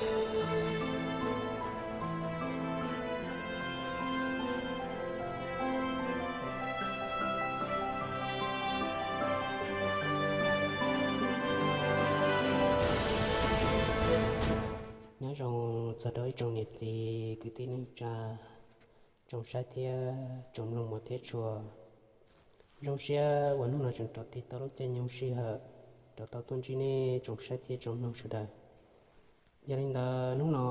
Nyob zoo txog rau ib tsoom niam txiv kwv tij neej tsa, tsoom saib thiab tsoom mloog mos thiab tshua. Zoo siab uas hnub no tseem rov tig tau lub caij nyoog sij hawm rov tau tuaj ntsib nej tsoom saib thiab tsoom mloog sawv daws. Yog li ntawd hnub no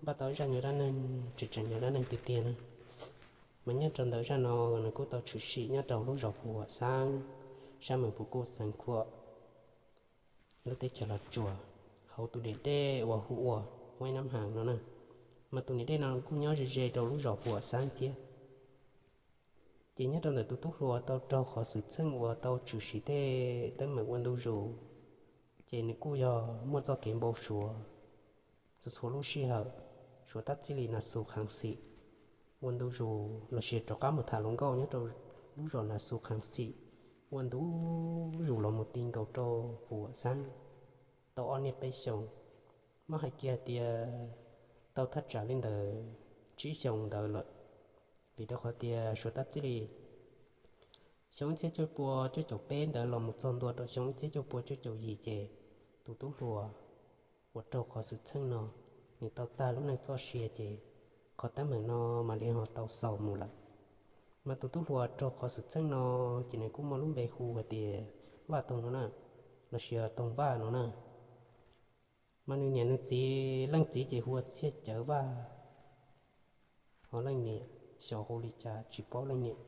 npaj tau zaj nyuag dab neeg tseem tseem nyuag dab neeg tiag tiag na. Mas nyob rau ntawm zaj no nws kuj tau tshwm sim nyob rau lub zos Phu Huam Xaab, sab mees Phu Kuj Xeev Khuam, lub teb chaws Los Tsuas, hauv tus niam dej uas hu ua Huaib Nab Haas no na. Mas tus niam dej no kuj nyob ze ze rau lub zos Phu Huam Xaab thiab. Ces nyob rau ntawm tus tub hluas tau raug qhov xwm txheej uas tau tshwm sim tej teeb meem ua ntu zus, ces nws kuj yog muaj txoj kev npau suav txhua txhua lub sij hawm. Suav tab txij li Nas Xus Khas Xim ua ntu zus los sis rov qab mus tham hluas nkauj nyob rau lub zos Nas Xus Khas Xim ua ntu zus los mus ti nkaus rau Phu Huam Xaab tau ob niaj peb xyoos, muab hais kiag tias tau thaj tsam li ntawd tsib xyoos ntawd lawm. Vim rau qhov tias suav tab txij li xyoo ib txhiab cuaj pua cuaj caum peb ntawd los mus txog ntua rau xyoo ib txhiab cuaj pua cuaj caum yim ces tus tub hluas uas raug qhov xwm txheej no nws tau tag lub neej txoj sia ces qhov teeb meem no mam li ho tau xaus mus lawm. Mas tus tub hluas raug qhov xwm txheej no ces nws kuj muaj lub npe hu hais tias Vaj Toog no na, los sis Toog Vaj no na. Mas nws niam nws txiv, leej txiv ces hu ua Txhiaj Cawv Vaj, ho leej niam xyov hu li cas tsis paub leej niam,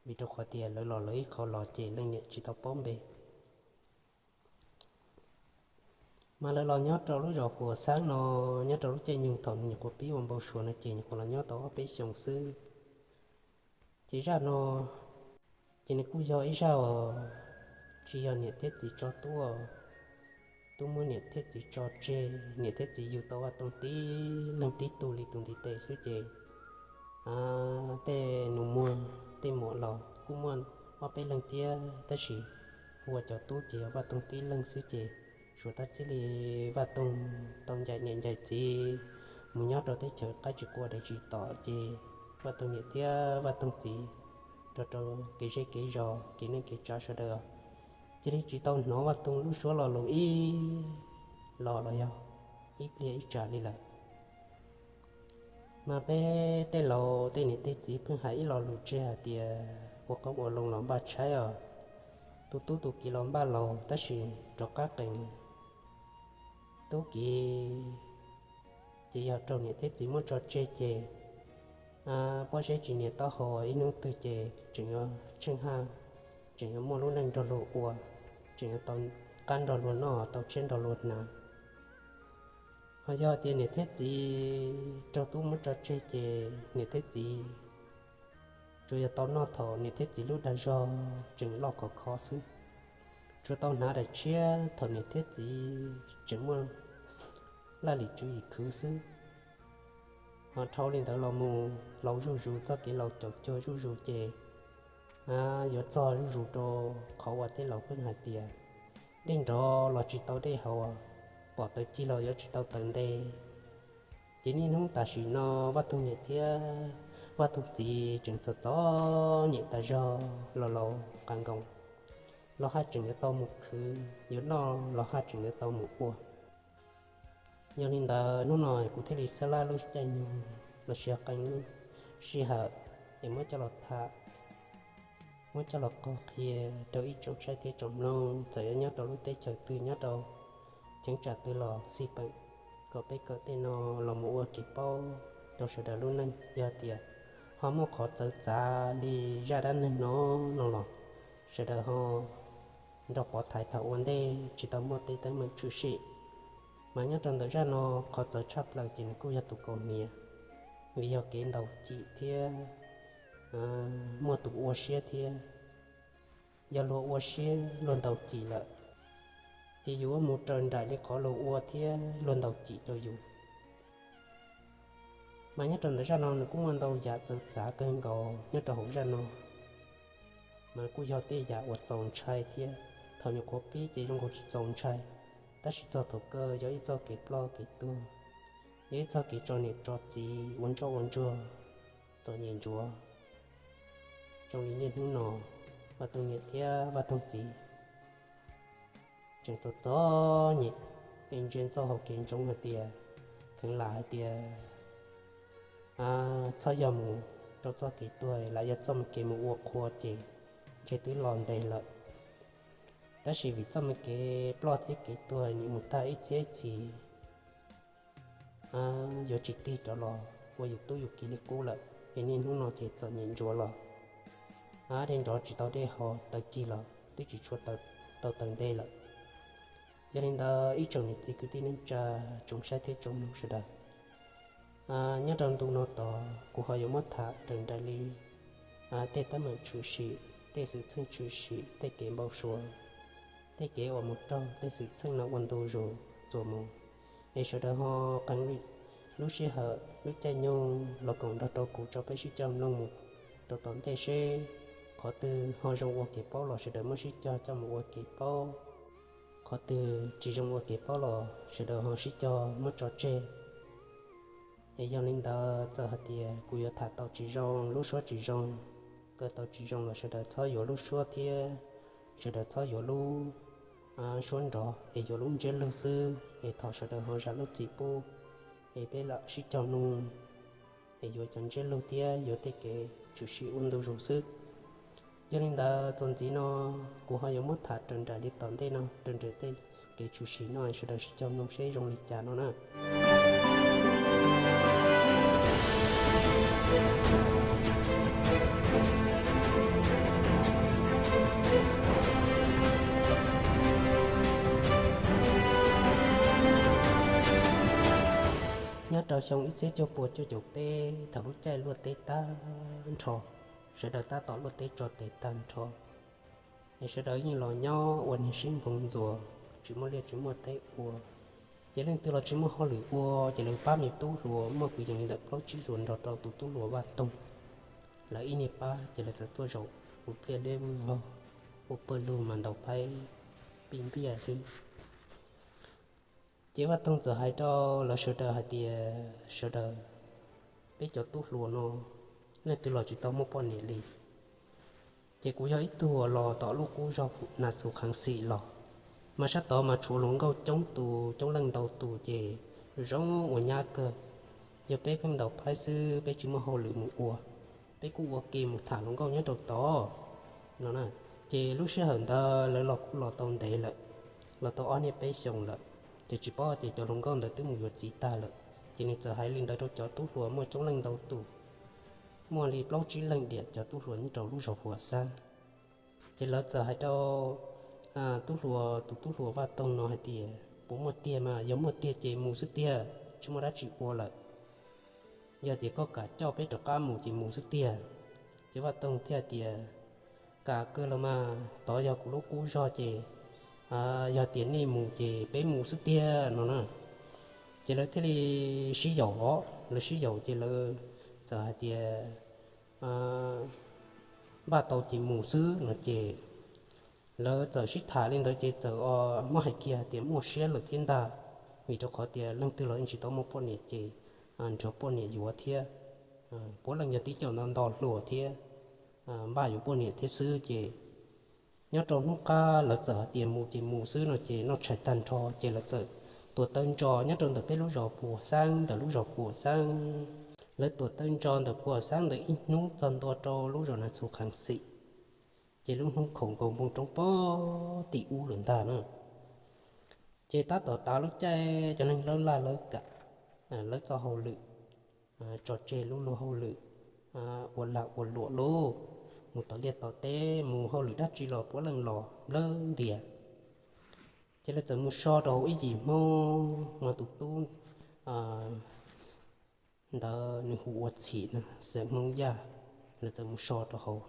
vim rau qhov tias lawv los lawv ib qho los ces leej niam tsis tau paub npe. Mas lawv los nyob rau lub zos Huam Xaab no, nyob rau lub caij nyoog thaum nws nyuam qhuav pib ua npau suav no ces nyuam qhuav los nyob tau ob peb xyoos xwb. Ces zaj no ces nws kuj yog ib zaj uas tsis yog niam thiab txiv tso tuaj, twb muab niam thiab txiv tso tseg, niam thiab txiv yug tau Vaj Toog tib leeg tib tug li tus ntiv tes xwb ces tej nus muag tej muam los kuj muaj ob peb leeg thiab, tab sis hu ua cov tub ces yog Vaj Toog tib leeg xwb ces suav tab txij li Vaj Toog tau ncaim niam ncaim txiv mus nyob rau teb chaws qaib tsis qua dev tsis tom ces Vaj Toog niam thiab Vaj Toog txiv rau rau kev zej kev zos kev neej kev tsav sawv daws cia li tsis tau hnov Vaj Toog lub suab lo lus ib los los yog ib pliag ib tsam li lawm. Mas peb tej laus tej niam tej txiv pheej hais ib lo lus tseg hais tias ua qoob ua loo los npaj tshaib os, tu tub tu kiv los npaj laus, tab sis rov qab qees tub kiv ces yog raug niam thiab txiv muab tso tseg ces pob zeb tsis nias taub hau, ib hnub twg ces tseem yuav tsheej haj, tseem yuav muaj lub neej nrog luag ua, tseem yuav tau qab nrog luag noj, tau tshiab nrog luag hnav. Ho yog tias niam thiab txiv raug tub muab tso tseg ces niam thiab txiv tsuas yog tau noj thaum niam thiab txiv lub dag zog tseem loj khov kho xwb, tsuas tau hnav daim tshiab thaum niam thiab txiv tseem muaj laj lim tswv yim khwv xwb. Ho dhau li ntawd los mus laus zuj zus, txoj kev laus caum cuag zuj zus ces yuav txog zuj zus rau qhov uas tej laus pheej hais tias dej nrov los tsis tau dej haus, pom taws cig los yuav tsis tau taws nte. Ces niaj hnub tam sim no Vaj Toog niam thiab Vaj Toog txiv tseem txom txom nyem tas zog, los laus qas nkoos los haj tseem yuav tau mus khwv, yuav noj los haj tseem yuav tau mus ua. Yog li ntawd hnub no kuv thiaj li xab lab lub caij nyoog los sis qee lub sij hawm es muab coj los tham, muab coj los qhia rau ib tsoom saib thiab tsoom mloog, txawm yuav nyob rau lub teb chaws twg, nyob rau cheeb tsam twg los xij peem, kom peb kawm tej no los mus ua kev paub rau sawv daws lub neej. Yog tias ho muaj qhov txawv txav li zaj dab neeg no no los sawv daws ho nrog pov thaiv thaum ua ntej tsis tau muaj tej teeb meem tshwm sim. Mas nyob rau ntawm zaj no qhov txawv tshaj plaws ces nws kuj yog tus kaus hniav, vim yog kev ntaus cim thiab muaj tus ua siab thiab. Yog luag ua siab luag ntaus cim lawm ces yus yuav mus raws nraim li qhov luag ua thiab luag ntaus cim rau yus. Mas nyob rau ntawm zaj no nws kuj muaj ntau yam txawv txav kawg nkaus nyob rau hauv zaj no, mas kuj yog tej yam uas txaus ntshai thiab. Thaum nyuam qhuav pib ces zoo nkaus tsis txaus ntshai, Tab sis txog thaum kawg yog ib txoj kev ploj kev tuag, yog ib txoj kev tso niam tso txiv ua ntsoj ua ntsuag, txom nyem ntsuav. Zoo li niaj hnub no, Vaj Toog niam thiab Vaj Toog txiv tseem txom txom nyem, es ntsia txoj hau kev ntsoov hais tias, kheev lam hais tias txhob yog mus rau txoj kev tuag, lam yog txoj me kev mus ua qhua ces ntshe twb los ntev lawm. Tab sis vim txoj me kev ploj thiab kev tuag nim mus tag ib txhiab ib txhis, yuav tsis tig rov los ua yus tub yus kiv li qub lawm, es niaj hnub no ces txom nyem ntsuav los, dej nrov tsis tau dej haus, taws cig los twb tsis tshua tau taws ntej lawm. Yog li ntawd ib tsoom niam txiv kwv tij neej tsa, tsoom saib thiab tsoom mloog sawv daws, nyob rau ntu no tod kuv ho yuav muab tham raws nraim li tej teeb meem tshwm sim, tej xwm txheej tshwm sim, tej kev npau suav, tej kev uas mus raug tej xwm txheej no ua ntu zus txuas mus. Es sawv daws ho qee lub sij hawm lub caij nyoog los koom nrog rau kuv tso peb sib cog mloog mus rau tom ntej seb qhov twg ho zoo ua kev paub los sawv daws muab sib cog coj mus ua kev paub, qhov twg tsis zoo ua kev paub los sawv daws ho sib cog muab tso tseg. Es yog li ntawd txawm hais tias kuv yuav tham tau tsis zoo, lub suab tsis zoo, kaw tau tsis zoo los sawv daws txhob yuav lub suab thiab sawv daws txhob yuav lub suab nrov, es yuav lub ntsiab lus xwb, es thov sawv daws ho zam lub txim pub, es peb lam sib cog mloog, es yuav cov ntsiab lus thiab yuav tej kev tshwm sim ua ntu zus xwb. Yog li ntawd txuas ntxiv no kuv ho yuav muab tham raws nraim li tom ntej no, raws nraim tej kev tshwm sim no, sawv daws sib cog mloog seb zoo li cas no na. Nyob rau xyoo ib txhiab cuaj pua cuaj caum peb, thaum lub caij luaj teb tag nrho, sawv daws tab tom luaj teb tso tes tag nrho, es sawv daws yeej los nyob ua niag sib npoog ntxuas, tsis muaj liaj tsis muaj teb ua. Ces leej twg los tsis muaj hauj lwm ua, ces lawv pab me tub hluas muaj kwv yees li ntawm plaub tsib hluas nrog rau tus tub hluas Vaj Toog, lawv ib niag pab, ces lawv txawm tuaj zaum ua pliaj liab vog, ua pawg lug mas ntaus phaib pij npiaj xwb. Ces Vaj Toog txawm hais rau lawv sawv daws hais tias, sawv daws, peb cov tub hluas no leej twg los tsis tau muaj poj niam li. Ces kuv yog ib tug uas los tom lub qub zog Nas Xus Kheev Xim los, mas sab tod mas tshuav hluas nkauj coob tus, coob leej ntau tus, ces zoo ua nyab kawg. Yog peb pheej ntaus phaib xwb, peb tsis muaj hauj lwm mus ua, peb kuj ua ke mus tham hluas nkauj nyob rau tod no na. Ces lub sij hawm ntawd lawv los kuj los tau ntev lawm, los tau ob niaj peb xyoos lawm, ces tsis paub tias cov hluas nkauj ntawd twb mus yuav txiv tag lawm. Ces nws txawm hais li ntawd rau cov tub hluas muaj coob leej ntau tus, muaj li plaub tsib leej diam cov tub hluas nyob rau lub zos Huas Xab. Ces lawv txawm hais rau tub hluas, tus tub hluas Vaj Toog no hais tias, puas muaj tiag mas? Yog muaj tiag ces mus xwb tiag, tsis muaj dab tsi ua lawm. Yog tias koj kam coj peb rov qab mus ces mus xwb tiag. Ces Vaj Toog thiaj tias, kam kawg los mas, tod yog kuv lub qub zog ces yog tias nej mus ces peb mus xwb tiag no na. Ces lawv thiaj li sib yaum, lawv sib yaum ces lawv txawm hais tias, npaj tau ces mus xwb no ces lawv txawm sib tham li ntawd ces txawm muab hais kiag hais tias muaj siab lawm thiab ntag, vim rau qhov tias leej twg los yeej tsis tau muaj poj niam ces nrhiav poj niam yuav thiab, puav leej yog tib co nto nto hluas thiab npaj yuav poj niam thiab xwb ces nyob rau hnub qab lawv txawm hais tias mus ces mus xwb no ces noj tshais tag nrho ces lawv txawm tuam taw ntso nyob rau ntawm peb lub zos Puas Xeeb, ntawm lub zos Puas Xeeb. Lawv tuam taw ntso ntawm Puas Xeeb ntawd ib hnub txog ntua rau lub zos Nas Xus Kheev Xim, ces lub hnub khaus nkaus npoo roob pog tim ub lawm ntag na. Ces tab tom tav lub caij cov neeg lawb laj lawb kam, lawb txoj hauj lwm, tso tseg lub luag hauj lwm ua lag ua luam lauj, mus tom liaj tom teb mus hauj lwm dab tsi los puav leej los nplawg ntias. Ces lawv txawm mus so rau hauv ib yim Hmoob mas tus tub ntawd nws hu ua Txhim na, xeem Hmoob Yaj. Lawv txawm mus so rau hauv,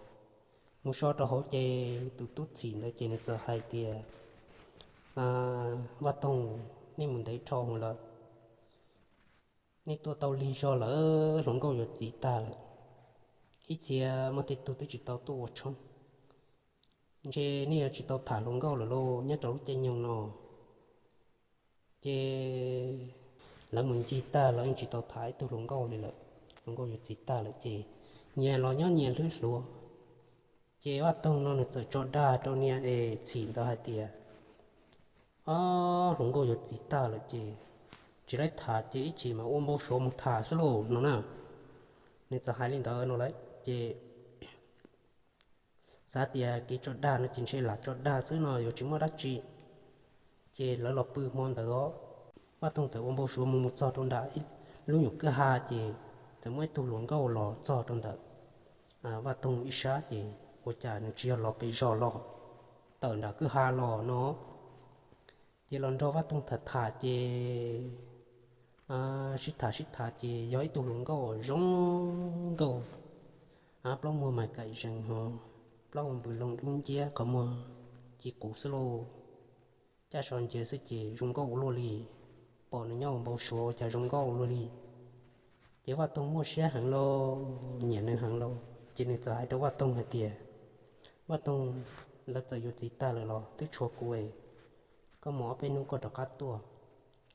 mus so rau hauv ces tus tub Txhim ntawd ces nws txawm hais tias, Vaj Toog, nej mus ntev dhau lawm, nej tuaj tau lig zog lawm, hluas nkauj yuav txiv tag lawm, ib txhia muaj tej tug twb tsis tau tuaj ua tshoob. Ntshe nej yuav tsis tau tham hluas nkauj lawm lauj, nyob rau lub caij nyoog no Ces lawv mus ncig tag, lawv yeej tsis tau tham ib tug hluas nkauj li lawm. Hluas nkauj yuav txiv tag lawm ces nyias los nyob nyias hlwb hluas. Ces Vaj Toog no nws txawm tso dag rau niag es txhim ntawd hais tias, Ob, hluas nkauj yuav txiv tag lawm ces tsis laib tham ces ib chim mas ua npau suav mus tham xwb lauj no na. Nws txawm hais li ntawd no lawm ces xav tias kev tso dag no ces ntshe lam tso dag xwb no yuav tsis muaj dab tsi. Ces lawv los pw hmo ntawd os, Vaj Toog txawm ua npau suav mus mus txog rau nram lub nyuam kwj ha ces txawm muaj ib tug hluas nkauj los txog rau ntawm Vaj Toog ib sab ces ua cas nws tsis yog los pem zos los, tawm nram kwj ha los no. Ces los nrog Vaj Toog tham tham ces sib tham sib tham ces yog ib tug hluas nkauj zoo nkauj, plaub muag mas kaim zees ho plaub hau npws loo dub nciab qhov muag ci quv xwb lauj. Caj so nciav xwb ces zoo nkauj ua luaj li. Pom nws nyob ua npau suav ua cas zoo nkauj ua luaj li. Ces Vaj Toog muaj siab heev lauj, nyiam nws heev lauj ces nws txawm hais rau Vaj Toog hais tias, Vaj Toog, lawv txawm yuav txiv tag lawm los twb tshuav kuv es, koj mus ob peb hnub koj rov qab tuaj,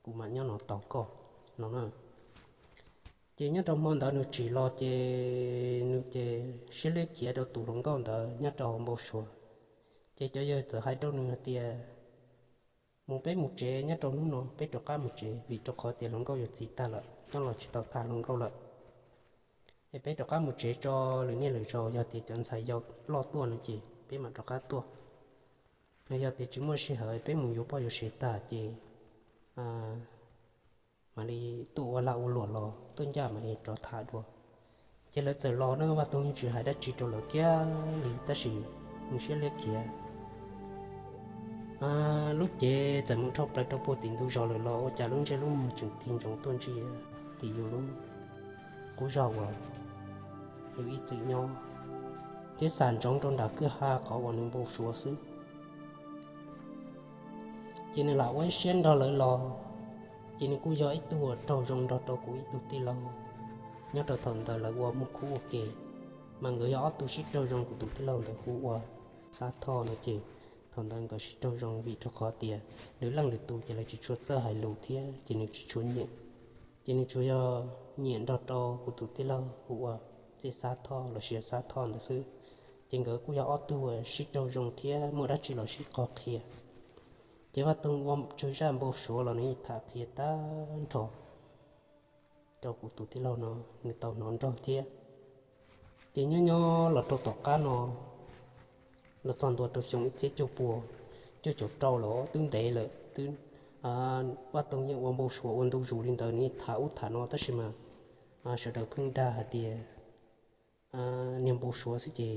kuv mam nyob no tos koj no na. Ces nyob rau hmo ntawd nws tsim los ces nws ces siab liab khiav rau tus hluas nkauj ntawd nyob rau hauv npau suav. Ces cov yawg txawm hais rau nws hais tias, mus peb mus tsev nyob rau hnub no, peb rov qab mus tsev vim rau qhov tias hluas nkauj yuav txiv tag lawm, nyob los tsis tau tham hluas nkauj lawm. Es peb rov qab mus tsev tso lwm niaj lwm zaus, yog tias cov ntxhais yau loj tuaj no ces peb mam rov qab tuaj. Yog tias tsis muaj sij hawm peb mus yuav poj yuav sev tag ces mam li tuaj ua lag ua luam los tuaj ncaj mam li rov tham dua. Ces lawv txawm los na, Vaj Toog yeej tsis hais dab tsi rau lawv kiag li tab sis nws siab liab khiav. Lub cev txawm mus dhau plaws rau puag tim ntug zos lawm los ua cas lub ntsej lub muag tseem tig ntsoov tuaj ntsia tim yus lub qub zog uas yus ib txwm nyob, thiab xam ntsoov rau nram kwj ha qhov uas nws npau suav xwb. Ces nws lam ua ib siab nrog lawv los, ces nws kuj yog ib tug uas raug zoo nrog rau kuv ib tug tij laug. Nyob rau thaum ntawd lawv ua muaj khub ua ke, mas nkawd yog ob tug sib raug zoo, kuv tus tij laug ntawd hu ua Xab Thoj no ces thaum ntawd nkawd sib raug zoo vim rau qhov tias lwm leej lwm tus ces lawv tsis tshua txawj hais lus thiab ces nws tsis tshua nyiam. Ces nws tsuas yog nyiam nrog rau kuv tus tij laug hu ua Txiaj Xab Thoj los sis Xab Thoj ntawd xwb. Ces nkawd kuj yog ob tug sib raug zoo thiab muaj dab tsi los sib qhov qhia. Ces Vaj Toog ua tsawg zaj npau suav los nws yeej tham qhia tag nrho rau kuv tus tij laug no, nws tau hnov nrog thiab. Ces nyob nyob los rau tom qab no, los txog ntua rau xyoo ib txhiab cuaj pua cuaj caum rau los twb ntev lawm, twb Vaj Toog yeej ua npau suav ua ntu zus li ntawd, nws yeej tham ub tham no tab sis mas sawv daws pheej dag hais tias niag npau suav xwb ces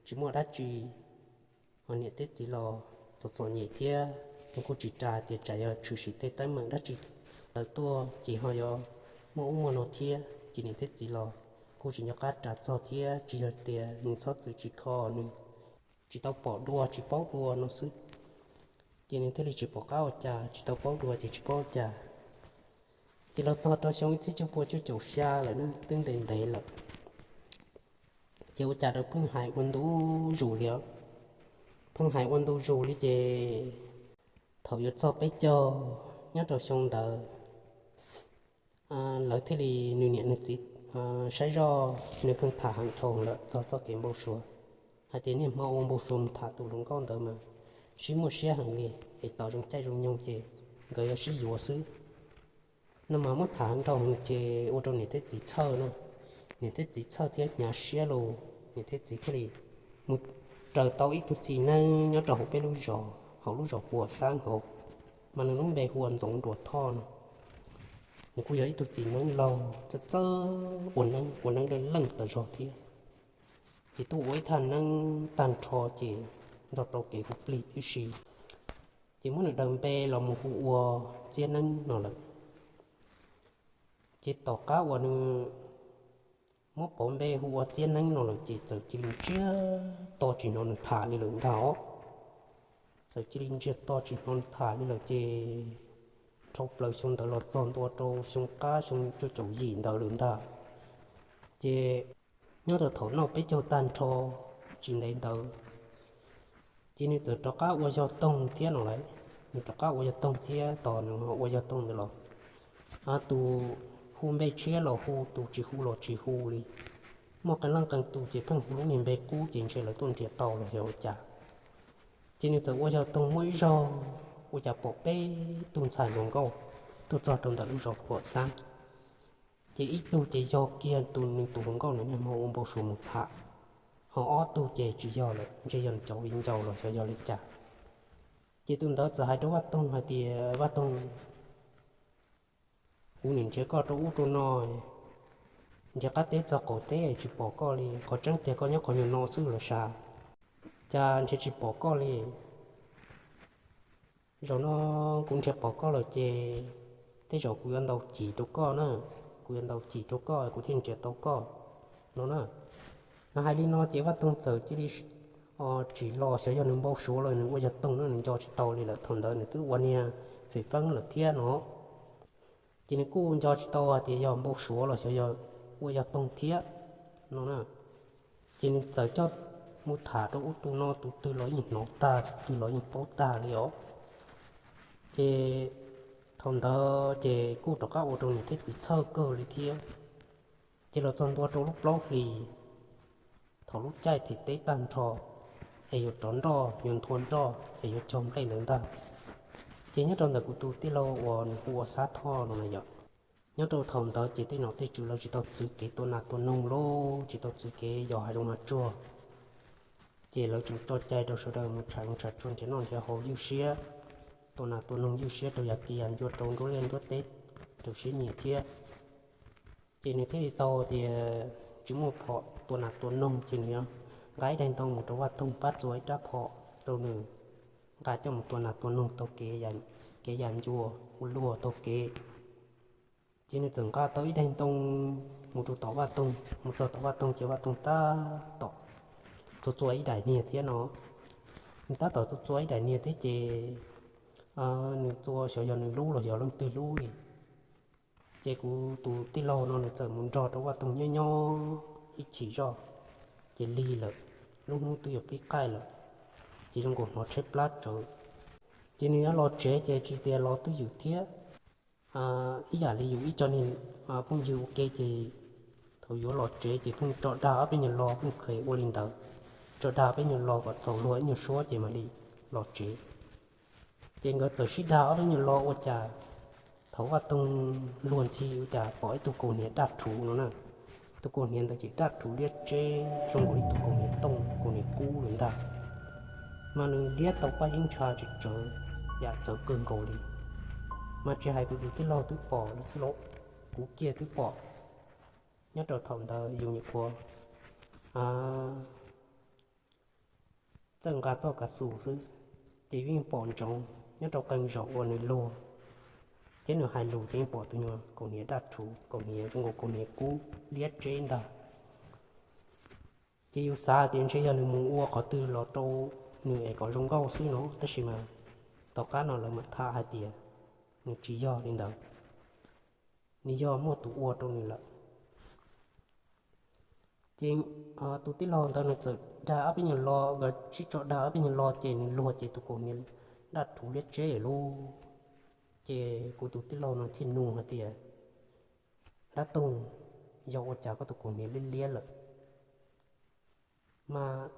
tsis muaj dab tsi. Ho niam thiab txiv los txom txom nyem thiab, nws kuj tsis ras tias tsam yog tshwm sim tej teeb meem dab tsi tawm tuaj ces ho yuav muaj ub muaj no thiab. Ces niam thiab txiv los kuj tsis nco qab ras txog thiab, tsis yog tias nws txhob txwm tsis kho, nws tsis tau pom dua tsis paub dua no xwb. Ces nws thiaj li tsis pom qab ua cas, tsis tau paub dua ces tsis paub ua cas. Ces los txog rau xyoo ib txhiab cuaj pua cuaj caum xya lawm na, twb ntev ntev lawm. Ces ua cas lawv pheej hais ua ntu zus li os. Pheej hais ua ntu zus li ces thaum yuav txog peb caug nyob rau xyoo ntawd, lawv thiaj li, nws niam nws txiv saib zoj, nws pheej tham heev dhau lawm txog txoj kev npau suav, hais tias niaj hmo ua npau suav mus tham tus hluas nkauj ntawd mas sib muaj siab heev li, es tos zoo caij zoo nyoog ces nkawd yuav sib yuav xwb. No mas muab tham heev dhau ces ua rau niam thiab txiv txhawj no, niam thiab txiv txhawj thiab hnyav siab los niam thiab txiv thiaj li mus raws tau ib tug txiv neeb nyob rau hauv peb lub zos, hauv lub zos Pua Xab hauv, mas nws lub npe hu ua Ntxoov Nruas Thoj no. Nws kuj yog ib tug txiv neeb laug txawj txawj ua neeb, ua neeb leej leej tas zog thiab. Ces tuaj ua ib thaj neeb tag nrho ces nrog rau kev hu plig tib si. Ces muab nws daws npe los mus hu ua Txiab Neeb no lawm. Ces tom qab uas nws muab pauv npe hu ua Txiab Neeb no lawm ces txawm cia li ntsiag to tsis hnov nws tham li lawm ntag os. Txawm cia li ntsiag to tsis hnov nws tham li lawm ces dhau plaws xyoo ntawd los txog ntua rau xyoo qab xyoo cuaj caum yim ntawd lawm ntag. Ces nyob rau thaum noj peb caug tag nrho tsis ntev ntawd, ces nws txawm rov qab ua yog toog thiab no lawm. nws rov qab ua yog toog thiab, tos nws ua yog toog ntawd los tus hu npe tshiab los hu, tus tsis hu los tsis hu li. Muaj qee leej qee tus ces pheej hu lub niag npe qub ces ntshe lawv tuaj nrhiav tau los xyov ua cas. Ces nws txawm ua yog toog muaj ib zaug, ua cas pom peb tug ntxhais hluas nkauj tuaj txog rau ntawm lub zos Khuam Xab. Ces ib tug ces yog kiag tus nws tus hluas nkauj nws niaj hmo ua npau suav mus tham, ho ob tug ces tsis yog lawm, ntshe yog nws cov viv ncaus los xyov yog li cas. Ces tus ntawd txawm hais rau Vaj Toog hais tias, Vaj Toog, kuv nim nrhiav koj rau ub rau no, nrhiav qab teb txog qaum teb tsis pom koj li, qhov tseeb tiag koj nyob qhov nyuag no xwb los sav, cas nrhiav tsis pom koj li. Zaum no kuv nrhiav pom koj lawm ces tej zaum kuv yuav ntaus cim rau koj na, kuv yuav ntaus cim rau koj kuv thiaj nrhiav tau koj no na. Nws hais li no ces Vaj Toog txawm cia li tsim los, xyov yog nws npau suav los nws ua yog toog na, nws nco tsis tau li lawm. Thaum ntawd nws twb ua niag fem feeb lawm thiab no, ces nws kuj nco tsis tau hais tias yog npau suav los xyov yog ua yog toog thiab no na. Ces nws txawm coj mus tham rau ub tus no, tus twg los yeej hnov tag, tus twg los yeej paub tag li os. Ces thaum ntawd ces kuj rov qab ua rau nws thiab txiv txhawj kawg li thiab. Ces los txog ntua rau lub plaub hlis, thaum lub caij them teb tag nrho, es yuav rov nroj, yuav nthua nroj es yuav cog nplej ntawd ntag ces nyob rau ntawm kuv tus tij laug uas nws hu ua Xab Thoj no na yom, nyob rau thaum ntawd ces tej nom tej tswv lawv tsis tau txwv kev tua nas tua noog los tsis tau txwv kev yos hav zoov hav tsuag. Ces lawv tseem tso cai rau sawv daws mus tsham zoov tsham tsuag nrhiav noj nrhiav haus ywj siab, tua nas tua noog ywj siab rau yam kiv yam ncua, rau nruab liaj nruab teb, rau siab nyiam thiab. Ces nws thiaj li tau tias tsis muaj phom tua nas tua noog ces nws nqa ib daim ntoo mus rau Vaj Toog pab txua ib rab phom rau nws nqa coj mus tua nas tua noog taug kev, kev yam ncua ua luag taug kev. Ces nws txawm nqa tau ib daim ntoo mus rau tom Vaj Toog, mus txog tom Vaj Toog ces Vaj Toog tab tom txua txua ib daim niag thiab no. Nws tab tom txua txua ib daim niag thiab ces nws txua xyov yog nws lub los yog leej twg lub li. Ces kuv tus tij laug no nws txawm mus nrog rau Vaj Toog nyob nyob ib chim zoj, ces lig lawm, lub hnub twb yuav pib qaij lawm, ces zoo nkaus hnov tshaib plab tsawv. Ces nws yuav los tsev ces tsis tias los twj ywm thiab. Ib yam li yus ib co niag phooj ywg ua ke ces thaum yuav los tsev ces pheej tso dag ob peb nyuag lo, pheej kheev ua li ntawd, tso dag peb nyuag lo kom txaus luag ib nyuag suab ces mam li los tsev. Ces nkawd txawm sib dag ob peb nyuag lo ua cas thaum Vaj Toog luag ntxhi ua cas pom ib tug kaus hniav daj rhuv no na. Tus kaus hniav ntawd ces daj rhuv liab tseb zoo nkaus ib tug kaus hniav tooj kaus hniav kub li ntag. Mas nws liab tau paj yeeb ntsha tsawv tsawv, yam txawv kawg nkaus li. Mas tsis hais kuv tus tij laug twb pom li xwb los, kuv kiag twb pom. Nyob rau thaum ntawd yus nyuam qhuav txawj nqa txoj kav xus xwb, ces yeej pom ntsoov nyob rau qee zaus uas nws luag thiab nws hais lus ces yeej pom tus nyuag kaus hniav daj rhuv, kaus hniav zoo nkaus kaus hniav kub liab tseb ntag. Ces yus xav tias ntshe yog nws mus ua qhov twg los rau nws es kom zoo nkauj xwb no, tab sis mas tom qab no lawv mam tham hais tias nws tsis yog li ntawd, nws yog muaj tus ua rau nws lawm. Ces tus tij laug ntawd nws txawm dag ob peb nyuag lo, nkawd sib tso dag ob peb nyuag lo ces nws luag ces tus kaus hniav daj rhuv liab tseb lawm lauj. Ces kuv tus tij laug no thiaj nug hais tias, Dab Toog, yog ua cas koj tus kaus hniav liab liab lawm? Mas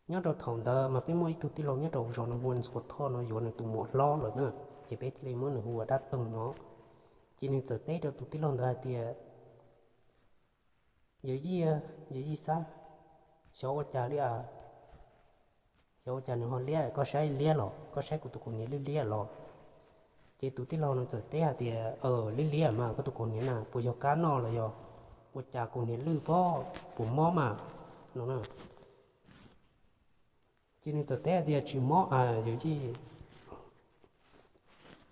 nyob rau thaum ntawd mas peb muaj ib tug tij laug nyob rau zos no hu ua Ntxhuav Thoj no yuav nws tus muam hlob lawm na, ces peb thiaj li muab nws hu ua Dab Toog no. Ces nws txawm teb rau tus tij laug ntawd hais tias, Yawm yij, yawm yij Xab, xyov ua cas li as, xyov ua cas nws ho liab, koj saib liab los, koj saib kuv tus kaus hniav liab liab los? Ces tus tij laug no txawm teb hais tias, Liab liab mas, koj tus kaus hniav na puas yog kab noj los yog ua cas kaus hniav lwj pob, puas mob mas? No na. Ces nws txawm teb hais tias, Tsis mob, yawm yij,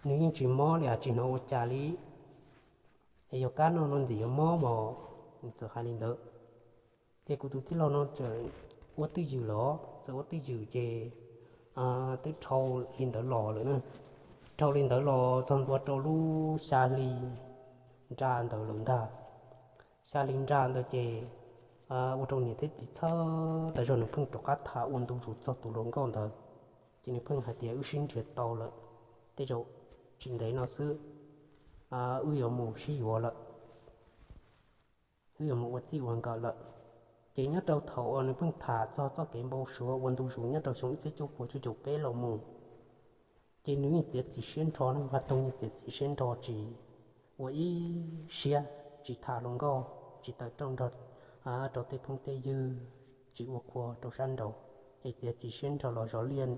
nws yeej tsis mob li as, tsis hnov ua cas li. Es yog kab noj no ntxim yuav mob mos. Nws txawm hais li ntawd. Ces kuv tus tij laug no txawm ua twj ywm los, txawm ua twj ywm ces twb dhau li ntawd los lawm na. Dhau li ntawd los txog ntua rau lub xya hli nra ntawd lawm ntag. Xya hli nra ntawd ces ua rau niam thiab txiv txhawj tas zog, nws pheej rov qab tham ua ntu zus txog tus hluas nkauj ntawd. Ces nws pheej hais tias wb sib nrhiav tau lawm, tej zaum tsis ntev no xwb wb yuav mus sib yuav lawm, wb yuav mus ua txij ua nkawm lawm. Ces nyob rau thaum uas nws pheej tham txog txoj kev npau suav ua ntu zus nyob rau xyoo ib txhiab cuaj puas cuaj caum peb los mus, ces nws yeej txiav txim siab nrho, Vaj Toog yeej txiav txim siab nrho tsis ua ib siab, tsis tham hluas nkauj, tsis tawm rooj nrog rau tej phooj tej ywg, tsis ua qhua rau sab nraud, es txiav txim siab nrho los zov liaj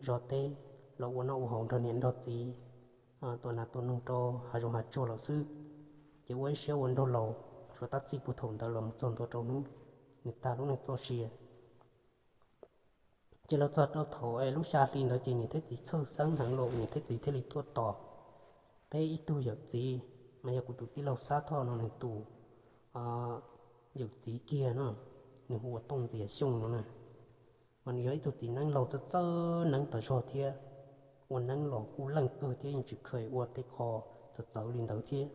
zov teb, los ua noj ua haus nrog niam nrog txiv, tua nas tua noog rau hav zoov hav tsuag lawm xwb. Ces ua ib siab ua nraug laus, suav tab txij puag thaum ntawd los mus txog ntua rau hnub nws tag lub neej txoj sia. Ces los txog rau thaum es lub xya hli ntawd ces niam thiab txiv txhawj xeeb heev los niam thiab txiv thiaj li tuaj tos peb ib tug yawm txiv, mas yog kuv tus tij laug Xab Thoj no nws tus yawm txiv kiag no, nws hu ua Tooj Ntxias Xyooj no na. Mas nws yog ib tug txiv neeb laus txawj txawj neeb tas zog thiab, ua neeb los kuj leej kawg thiab yeej tsis kheev ua tej qho txawv txawv li ntawd thiab.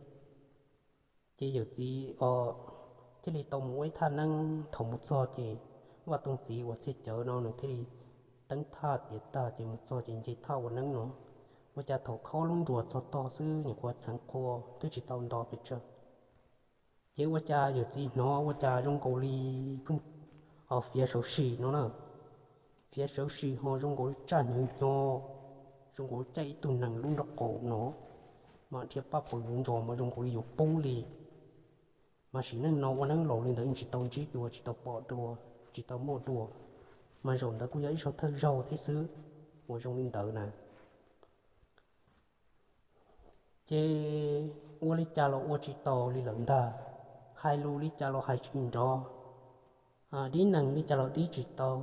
Ces yawm txiv thiaj li tau mus ua ib thaj neeb, thaum mus txog ces Vaj Toog txiv uas txhiaj cawv no nws thiaj li teeb thaj tiav tag ces mus txog ces nce thaj ua neeb no. Ua cas thaum khob lub nruas txog tog xwb nyuam qhuav txheev qhua twb tsis tau nto pes tsawg. Ces ua cas yawm txiv hnov ua cas zoo nkaus li pheej fiav sawv sim no na, fiav sawv sim ho zoo nkaus li tsaj hnyuv hnyo, zoo nkaus li caij ib tug nees lub nraub qaum no, mas dhia paj paws ntsos mas zoo nkaus li yuav poob li. Mas sim neej no ua neeb laus li ntawd yeej tsis tau ntsib dua, tsis tau pom dua, tsis tau muaj dua, mas zaum ntawd kuj yog ib zaug thawj zaug thiab xwb uas zoo li ntawd na. Ces ua li cas los ua tsis tau li lawm ntag, hais lus li cas los hais tsis nrov, dib nees li cas los dib tsis tau,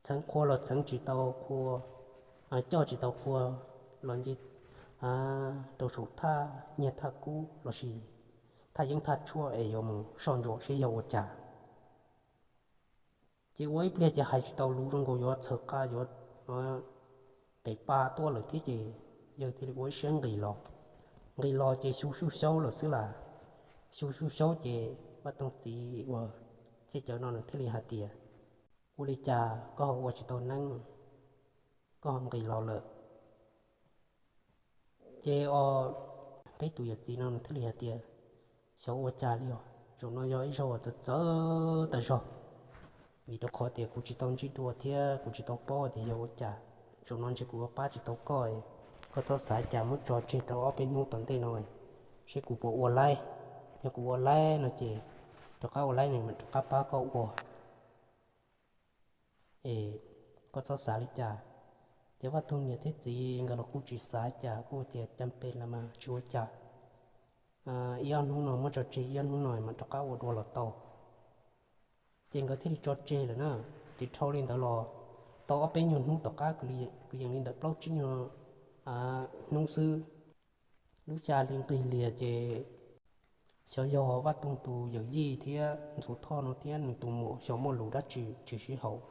txheev qhua los txheev tsis tau qhua, coj tsis tau qhua los nce rau saum thaj nyiag thaj kub lossis thaj yeeb thaj tshuaj es yuav mus soj ntsuam seb yog ua cas. Ces ua ib pliag ces hais tsis tau lus, zoo nkaus yuav txhaws qa yuav pem pa tuaj lawm thiab ces yawg thiaj li ua ib siab nqis los. Nqis los ces xyu xyuj xyaub lawm xwb las. Xyu xyuj xyaub ces Vaj Toog txiv uas txhiaj cawv no nws thiaj li hais tias, ua li cas koj ho ua tsis tau neeb, koj ho nqis los lawm? Ces o, peb tus yawm txiv no nws thiaj li hais tias, xyov ua cas li os, zaum no yog ib zaug uas txawv txawv tas zog, vim rau qhov tias kuv tsis tau ntsib dua thiab kuv tsis tau paub tias yog ua cas. Zaum no ntshe kuv yuav pab tsis tau koj, koj txhob xav cas, muab tso tseg rau ob peb hnub tom ntej no seb kuv puas ua laib. Yog kuv ua laib no ces rov qab ua laib, nws mam rov qab pab koj ua. Es koj txhob xav li cas. Ces Vaj Toog niam thiab txiv nkawd los kuj tsis xav cas, kuj tias cas pes los mas tsis ua cas, ib ob hnub no muab tso tseg, ib ob hnub no mam rov qab ua dua los tau. Ces nkawd thiaj li tso tseg lawm na. Ces dhau li ntawd los tau ob peb nyuag hnub tom qab, kwv yees li ntawm plaub tsib nyuag hnub xwb, lub xya hli nqis lias ces xyov yog Vaj Toog tus yawm yij thiab Ntxhuav Thoj no thiab nws tus muam xyov muaj lus dab tsi tsis sib haum,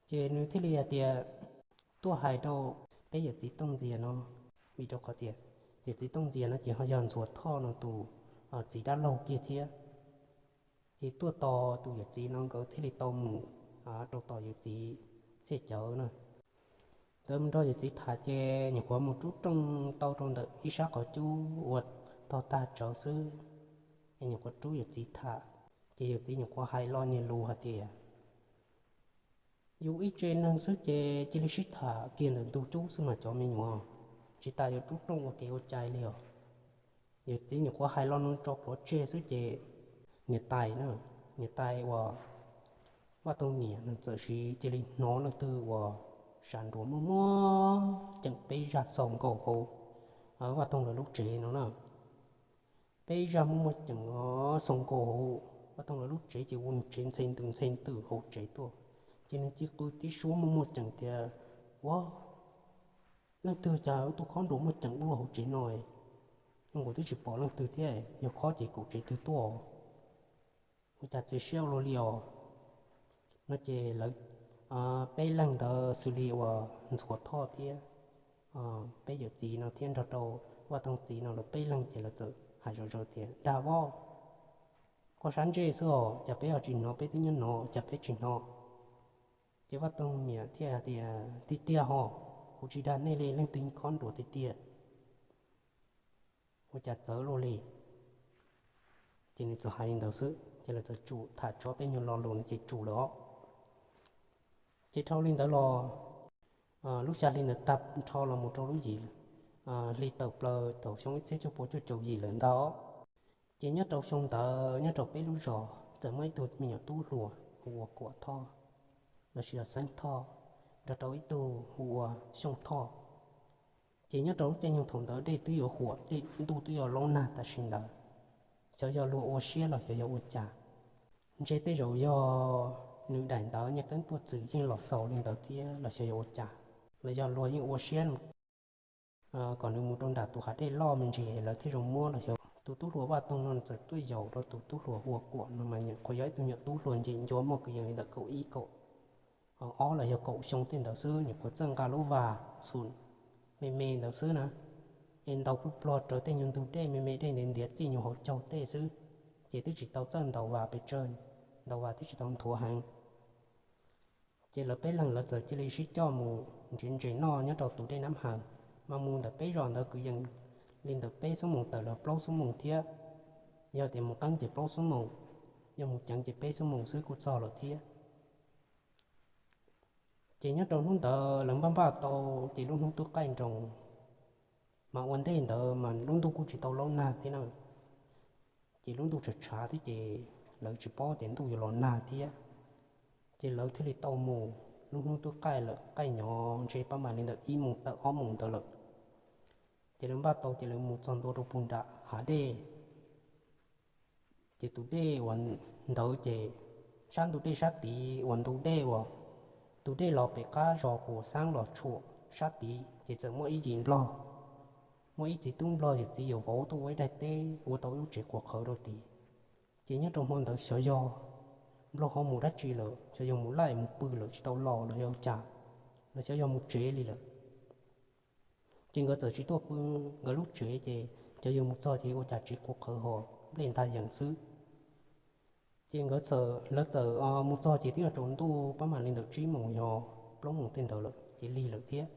ces nws thiaj li hais tias tuaj hais rau peb yawm txiv Tooj Ntxias no, vim rau qhov tias yawm txiv Tooj Ntxias no ces ho yog Ntxhuav Thoj no tus txiv dab laug kiag thiab. Ces tuaj tos tus yawm txiv no nkawd thiaj li tau mus rau tom yawm txiv txhiaj cawv na. Nkawd mus nrog yawm txiv tham ces nyuam qhuav mus rub rooj tau rau ntawm ib sab qhov cub ua tog tag tsawv xwb, es nyuam qhuav rub yawm txiv tham. Ces yawm txiv nyuam qhuav hais lo niag lus hais tias, yus ib tse neeg xwb ces cia li sib tham kiag ntawm ntug cub xwb mas cov me nyuam, tsis tas yuav rub rooj ua kev ua cai li os. Yawm txiv nyuam qhuav hais lo no tso plhuav tseg xwb ces niam tais na, niam tais uas Vaj Toog niam nws txawm cia li hnov leej twg uas sab nruas muaj muaj ceem peb zaj xaus nkaus hauv Vaj Toog lawv lub tsev no na. Peb zaj muaj muaj ceem xaus nkaus hauv Vaj Toog lawv lub tsev ces ua nws tsev ntxhe ntws ntxhe ntws hauv tsev tuaj. Ces nws cia li qw tib suab muaj muaj ceem tias, ua, leej twg cas ua tau khob nruas muaj ceem ua luaj hauv tsev no? Zoo nkaus twb tsis pom leej twg thiab, yog khob ces kaum tsev twg tuaj? Ua cas txias siab ua luaj li os? No ces lawv peb leeg ntawd xws li uas Ntxhuav Thoj thiab peb yawm txiv no thiab nrog rau Vaj Toog txiv no lawv peb leeg ces lawv txawm hais zom zaws tias, dag voj, koj sab ntsej xwb os, cas peb ho tsis hnov, peb twb nyob no cas peb tsis hnov? Ces Vaj Toog niam thiaj hais tias, Tiag tiag hos, kuv tsis dag nej li, leej twg khob nruas tiag tiag, ua cas txawv luaj li? Ces nws txawm hais li ntawd xwb, ces lawv txawm tsum tham tso peb nyuag lo lus no ces tsum lawm os. Ces dhau li ntawd los, lub xya hli ntawd tag nrho los mus rau lub yim hli tawm plaws thaum xyoo ib txhiab cuaj pua cuaj caum yim lawm ntag. Ces nyob rau xyoo ntawd nyob rau peb lub zos txawm muaj ib tug me nyuam tub hluas hu ua Kuam Thoj, lossis yog Xeeb Thoj, nrog rau ib tug hu ua Xyooj Thoj. Ces nyob rau lub caij nyoog thaum ntawd dej twb yuav huam, dej ntuj twb yuav laub nag tam sim ntawd, xyov yog luag ua siab los xyov yog ua cas. Ntshe tej zaum yog nws daim ntawd nyaj keeb tuaj txwm yeej los xaus li ntawd thiab los xyov yog ua cas, los yog luag yeej ua siab kom nws mus rau nram tus hav dej loj me ntsis lawv thiaj zoo muab los xyov. Tus tub hluas Vaj Toog no txawm tuaj yaum rau tus tub hluas hu ua Kuam no mas nyuam qhuav yog ib tug nyuam tub hluas ncim ncua muaj kwv yees li ntawm kaum ib kaum ob los yog kaum xyoo tej ntawd xwb, nyuam qhuav txawj nqa lub vas xum me me ntawd xwb na, es ntaus pluj plog raws tej nyuag ntug dej me me, dej ntiav ntiav txij nyuag hauv caug tej xwb, ces twb tsis tau txawj ntaus vas pes tsawg, ntaus vas twb tsis tau nthuav heev. Ces lawv peb leeg lawv txawm cia li sib coj mus nrhiav ntses noj nyob rau tus dej Nab Haws, mas mus ntawm peb zos ntawd kwv yees li ntawm peb xuab moos tawm los plaub xuab moos thiab. Yog tias mus qeeb ces plaub xuab moos, yog mus ceev ces peb xuab moos xwb kuj txog lawm thiab. Ces nyob rau hnub ntawd lawv npaj npaj tau, ces lub hnub twb qaij nroos, mas ua ntej ntawd mas lub ntuj kuj tsis tau laub nag thiab na, ces lub ntuj tshav tshav thiab ces lawv tsis paub tias ntuj yuav los nag thiab. Ces lawv thiaj li tau mus, lub hnub twb qaij lawm, qaij nyob ntshe pab mam li ntawm ib moos tawm ob moos ntawd lawm. Ces lawv npaj tau ces lawv mus txog ntua rau puag nram hav dej. Ces tus dej uas ntawd ces sab ntug dej sab tid uas ntug dej uas tus dej los pem qab zos puas xaab los tshuam sab tid ces txawm muaj ib yim nplog, muaj ib txiv tub nplog yawm txiv yawm vauv tuaj ua ib daim teb ua tau ib lub tsev quav qhawv rau tid. Ces nyob rau hmo ntawd xyov yog nplog ho mus dab tsi lawm, xyov yog mus laij mus pw lawm tsis tau los los yog cas, los xyov yog mus tsev li lawm. Ces nkawd txawm tsis tuaj pw nkawd lub tsev ces xyov yog mus txog ces ua cas tsev quav qhawv ho nplej ntag yees xwb. Ces nkawd, lawv txawm mus txog ces twb yog tsaus ntuj pab mam li ntawm tsib moos yog plaub moos tej ntawd lawm ces lig lawm thiab.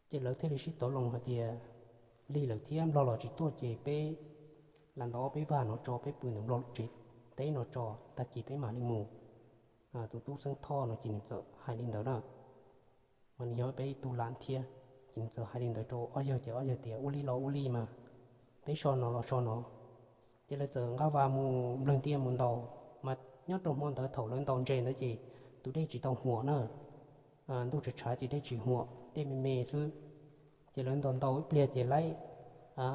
Ces lawv thiaj li sib tov loo hais tias, lig lawm thiab nplog los tsis tuaj ces peb lam ntaus ob peb vag no tso, peb pw ntawm nplog lub tsev teb no tso, tag kis peb mam li mus. Tus tub Xeeb Thoj no ces nws txawm hais li ntawd na, mas nws yog peb ib tug lam thiab, ces nws txawm hais li ntawd rau ob yawg ces ob yawg tias ua li los ua li mas, peb so no los so no. Ces lawv txawm nqa vas mus nplawg ntia mus ntaus, mas nyob rau hmo ntawd thaum lawv ntaus ntses ntawd ces tus dej tsis tau huam na, ntuj tshav tshav ces dej tsis huam, dej me me xwb. Ces lawv ntaus ntaus ib pliag ces laib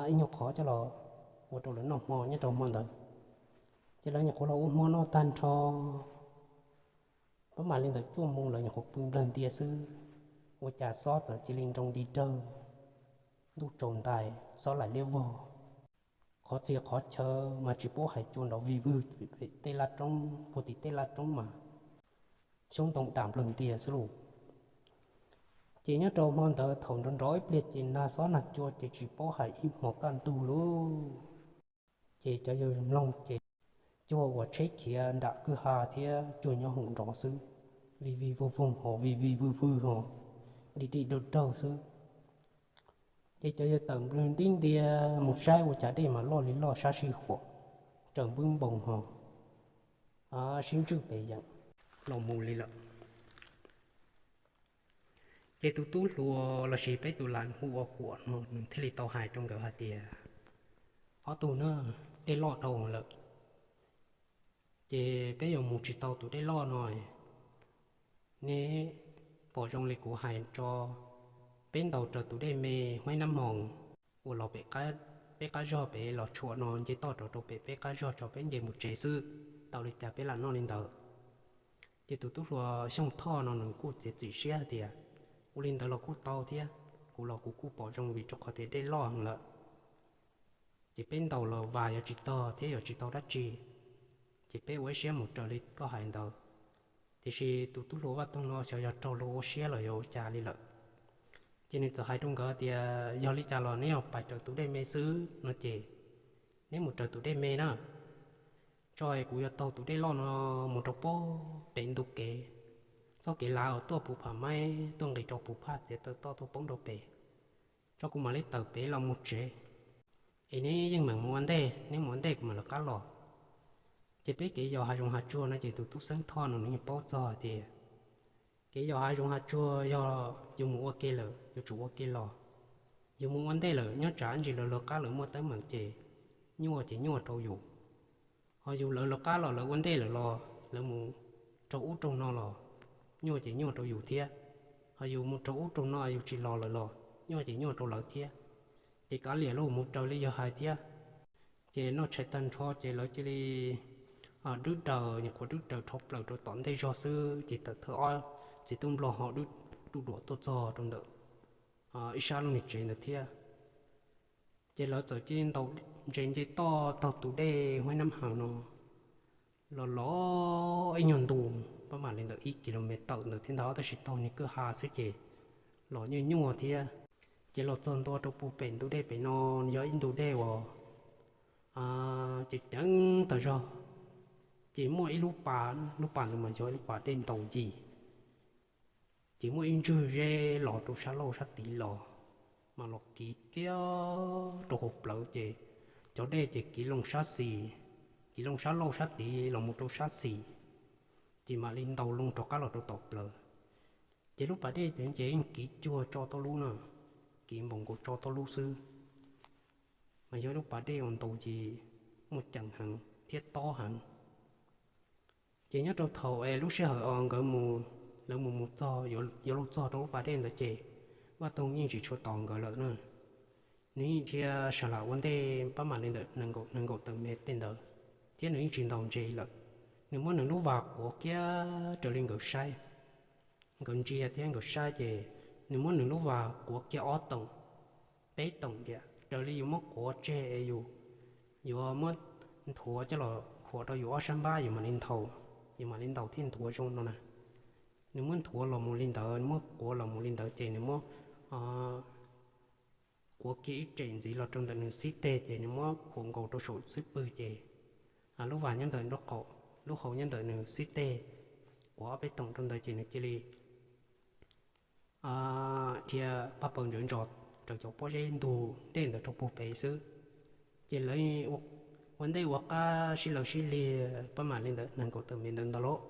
ib nyuag qhov coj los ua rau lawv noj hmo nyob rau hmo ntawd. Ces lawv nyuam qhuav los ua hmo noj tag nrho, pab mam li ntawm cuaj moos lawv nyuam qhuav pw nplawg ntia xwb, ua cas xob txawm cia li nroo di dawg, ntuj tsaus ntais xob laim liab vog. Qhov txhia qhov chaw mas tsis paub hais cua nrov vig vwg tej laj roob, puag tim tej laj roob mas xyoob ntoo dam nplawg ntia xwb lauj. Ces nyob rau hmo ntawd thaum nrov nrov ib pliag ces nag xob nag cua ces tsis paub hais ib hmo kaj ntug lauj. Ces cov yawg mloog ces cuag uas tsheb khiav nram kwj ha thiab cuag nyob hoom nrov xwb, vig vig vog voog ho vig vig vwg vwg ho, dim dim dawg dawg xwb. Ces cov yawg tawm nplwg nti ntia mus saib ua cas dej mas loj li loj sab sij huam, raws npwb npoo ho sib ntswj pes yeem los mus li lawm. Ces tus tub hluas lossis peb tus lam hu ua Kuam no nws thiaj li tau hais rau nkawd hais tias, ob tug na, dej loj dhau lawm, ces peb yuav mus tsis tau tus dej loj no. Neb pom zoo li kuv hais tso, peb ntaus raws tus dej me Huaib Nab Moos uas los pem peb qab zog pem los tshuam no nce toj rau rau pem peb qab zog tso, peb nce mus tsev xwb, tau li cas peb lam noj li ntawd. Ces tus tub hluas Xyooj Thoj no nws kuj txiav txim siab tias, ua li ntawd los kuj tau thiab, kuv los kuv kuj pom zoo vim rau qhov tias dej loj heev lawm. Ces peb ntaus los vas yuav tsis tog thiab yuav tsis tau dab tsi, ces peb ua ib siab mus raws li koj hais ntawd. Tiam sis tus tub hluas Vaj Toog no xyov yog raug luag ua siab los yog ua cas li lawm. Ces nws txawm hais rau nkawd tias, yog li cas los neb yog pais raws tus dej me xwb no ces neb mus raws tus dej me na, tso es kuv yuav taug tus dej loj no mus rau pem ntu kev, txoj kev lav uas tuaj puv pham maib tuaj nqis rau puv phaj txiav taw toj tuaj poob rau pem, tso kuv mam li tawm pem los mus tsev. Es neb yeej meem mus ua ntej, neb mus ua ntej kuv mam lawv qab los. Ces peb kev yos hav zoov hav tsuag no ces tus tub Xeeb Thoj no nws yeej paub txog tias kev yos hav zoov hav tsuag yog yus mus ua ke lawm yuav tsum ua ke los. Yus mus ua ntej lawm nyob tsam ntsis lawv lawv qab lawv muaj teeb meem ces nyuaj ces nyuaj rau yus. Ho yus lawv lawv qab los lawv ua ntej lawm los lawv mus raug ub raug no los nyuaj ces nyuaj rau yus thiab. Ho yus mus raug ub raug no yus tsis los lawm los nyuaj ces nyuaj rau lawv thiab. Ces kav liam los mus raws li yog hais thiab. Ces noj tshais tag nrho ces lawv cia li dwb daws, nyuam qhuav dwb daws dhau plaws rau tom ntej zog xwb ces tawm thawj ob txiv tub nplog ho dwb duj duam tuaj txog rau ntawm ib sab lub niag tsev ntawd thiab. Ces lawv txawm cia li ntaus ntses nce toj taug tus dej Huaib Nab Hees no los los ib nyuag ntu, pab mam li ntawm ib kis lus mev tawm ntawd thiab ntag tab sis taug niag kwj ha xwb ces los nyuaj nyuaj thiab. Ces los txog ntua rau puag pem ntu dej pem no, yog ib ntu dej uas ceev ceev tas zog. Ces muaj ib lub pas, lub pas ntawd mas yog ib lub pas dej ntaus yim. Ces muaj ib ntswg zeb los rau sab laug sab tid los, mas los kiv kiag rau hauv plawv ces cov dej ces kiv loo sab xis, kiv loo sab laug sab tid los mus rau sab xis, ces mam li ntaus loo rov qab los rau tom plawv. Ces lub pas dej ces yeej kiv cuag tso tau lub na, kiv npaum nkaus tso tau lub xwb. Mas yog lub pas dej uas ntaus ces muaj ceem heev thiab tob heev. Ces nyob rau thaum es lub sij hawm os nkawd mus, lawv mus mus txog, yuav luag txog rau lub pas dej ntawd ces Vaj Toog yeej tsis tshua tos nkawd lawm na. Nws yeej dhia sa lam ua ntej pab mam li ntawm nees nkaum tawm mev tej ntawd, thiab nws yeej tsis ntaus ntses lawm. Nws muab nws lub vas quav kiag raws li nkawd saib, nkawd ntsia thiab nkawd saib ces nws muab nws lub vas quav kiag ob toom, peb toom diam raws li yus muab quav tseg es yus yuav muab nthuav coj los khuam rau yus ob sab npab yus mam li ntaus, yus mam li ntaus thiaj nthuav zoo no na. Nws muab nthuav los mus li ntawd, nws muab quav los mus li ntawd ces nws muab quav kiag ib tsem ntxiv los rau ntawm nws xib teg ces nws muab khuam nkaus rau saum xub pwg ces lub vas nyob ntawm nraub qaum, lub hau nyob ntawm nws xib teg, quav ob peb toom rau ntawd ces nws cia li dhia pab pawg ntsawv ntsos raws cov pob zeb ntug dej ntawd rau puag pem xwb. Ces lawv ua ntej ua qab sib law sib lig pab mam li ntawm nees nkaum tawm mev ntawd ntag lauj.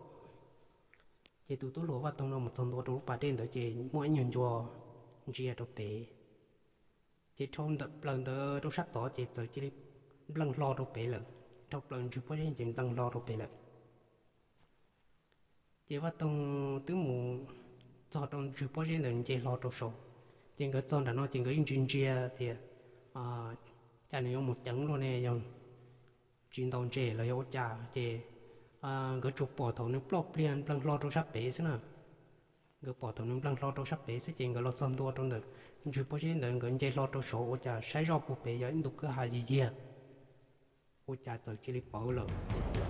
Ces tus tub hluas Vaj Toog no mus txog ntua rau lub pas dej ntawd ces muaj ib nyuag ncua ntsia rau pem. Ces dhau ntawm plaws ntawd rau sab tod ces txawm cia li nplees hlo rau pem lawm, dhau plaws ntswg pob zeb ces nplees hlo rau pem lawm. Ces Vaj Toog twb mus txog rau ntswg pob zeb ntawd nce hlo rau saud, ces nkawd txog nram no ces nkawd yeej ntsia ntsia tias cas nws yuav mus ceev luaj ne, yog tsis ntaus ntses los yog ua cas ces nkawd tsuas pom thaum nws ploj pliag nplees hlo rau sab pem xwb na. Nkawd pom thaum nws nplees hlo rau sab pem xwb ces nkawd los txog ntua rau ntawm ntswg pob zeb ntawd nkawd nce hlo rau saud ua cas saib zoj puag pem yog ib ntu kwj ha yig yiag, ua cas txawm cia li pawv lawm,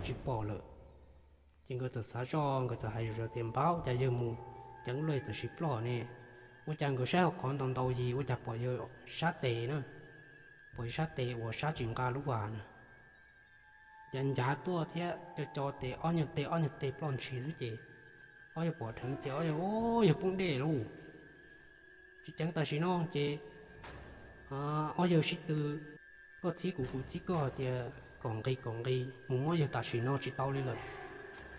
tsis pom lawm. Ces nkawd txawm xav zoj, nkawd txawm hais zoj tias npab cas yawg mus ceev luaj txawm sis ploj ne. Ua cas nkawd saib hauv qhov ntau ntau yig ua cas pom yawg sab tes na, pom yawg sab tes uas sab tsis nqa lub vas na. Cas ncav tuaj thiab co co tes ob nyuag tes ob nyuag tes ploj ntshis xwb ces ob yawg pom dheev ces ob yawg, o, yawg poob dej lauj. Tsis ceev tam sim no ces ob yawg sib tw, koj txhib kuv kuv txhib koj tias kom nqis kom nqis mus muab yawg tam sim no tsis tau li lawm.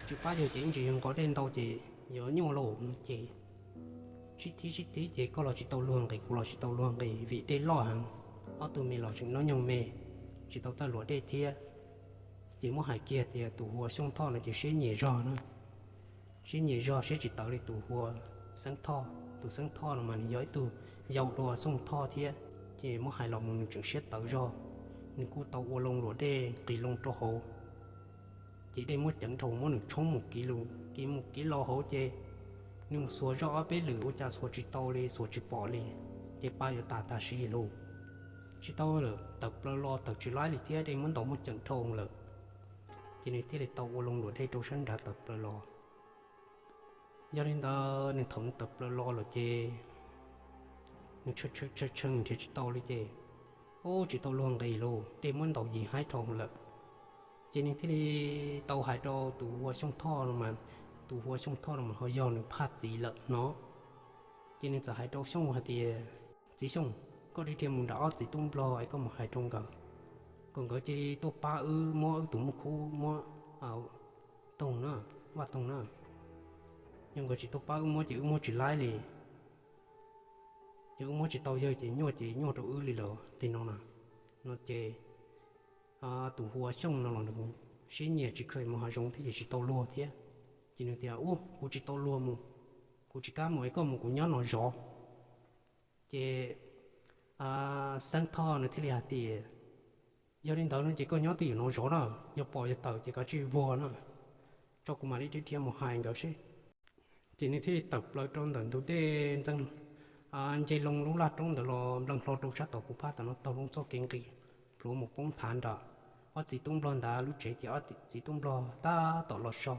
Tsis pab yawg ces ib ntsis yawg nqos dej ntau ces yuav nyuaj lauj no ces sib thib sib thib ces koj los tsis tau luag nqis kuv los tsis tau luag nqis vim dej loj heev, ob tug me los tseem noj nyoog me, tsis tau txawj luam dej thiab. Ces muab hais kiag tias tus hu ua Xyooj Thoj no ces siab nyiam zog na, siab nyiam zog siab tsis tawv li tus hu ua Xeeb Thoj. Tus Xeeb Thoj no mas nws yog ib tug yau dua Xyooj Thoj thiab, ces muab hais los mus nws tseem siab tawv zog. Nws kuj tau ua loo luam dej nqis loo rau hauv, ces dej muab ceev dhau muab nws tshoob mus kiv lus kiv mus kiv los hauv ces nws mus xuas zoj ob peb lwm ua cas xuas tsis tau li xuas tsis pom li, ces pa yuav tas tag sim lauj. Tsis tau lawm, tawm plaws los tawm tsis laib li thiab dej muab ntaus muab ceev dhau lawm. Ces nws thiaj li tau ua loo luam dej rau sab nrad tawm plaws los. Yog li ntawd nws thaum nws tawm plaws los lawm ces nws tshee tshee nrhiav tsis tau li ces, o, tsis tau luag nqis lauj, dej muab ntaus yig haib dhau lawm. Ces nws thiaj li tau hais rau tus hu ua Xyooj Thoj no mas, tus hu ua Xyooj Thoj no mas ho yog nws phaj txiv lawm no. Ces nws txawm hais rau Xyooj hais tias, Txiv Xyooj, koj dhia dhia mus nram ob txiv tub nplog es koj mus hais rau nkawd, kom nkawd cia li tuaj pab wb muab wb tus muaj khub muab toog na, vaj toog na. Yog nkawd tsis tuaj pab wb muab ces wb muab tsis laib li. Yog wb muab tsis tau yawg ces nyuaj ces nyuaj rau wb li lawm tej no na. No ces tus hu ua Xyooj no los nws siab nyiam tsis kheev mus hav zoov thiab ces tsis tau luag thiab. Ces nws tias, Ub, kuv tsis tau luag mus, kuv tsis kam mus es koj mus kuv nyob no zov. Ces Xeeb Thoj nws thiaj li hais tias, Yog li ntawd no ces koj nyob twj ywm no zov na, yog pom yog tawm ces kav tsij vuag na, tso kuv mam li dhia dhia mus hais nkawd seb. Ces nws thiaj li tawm plaws rau ntawm ntug dej ntxeev, nce loo lub laj roob ntawd los nplees hlo rau sab tom puv phab tom no taug loo txoj kev nqis plhuav mus poob nthav nram ob txiv tub nplog ntawd lub tsev ces ob txiv tub nplog tab tom los so,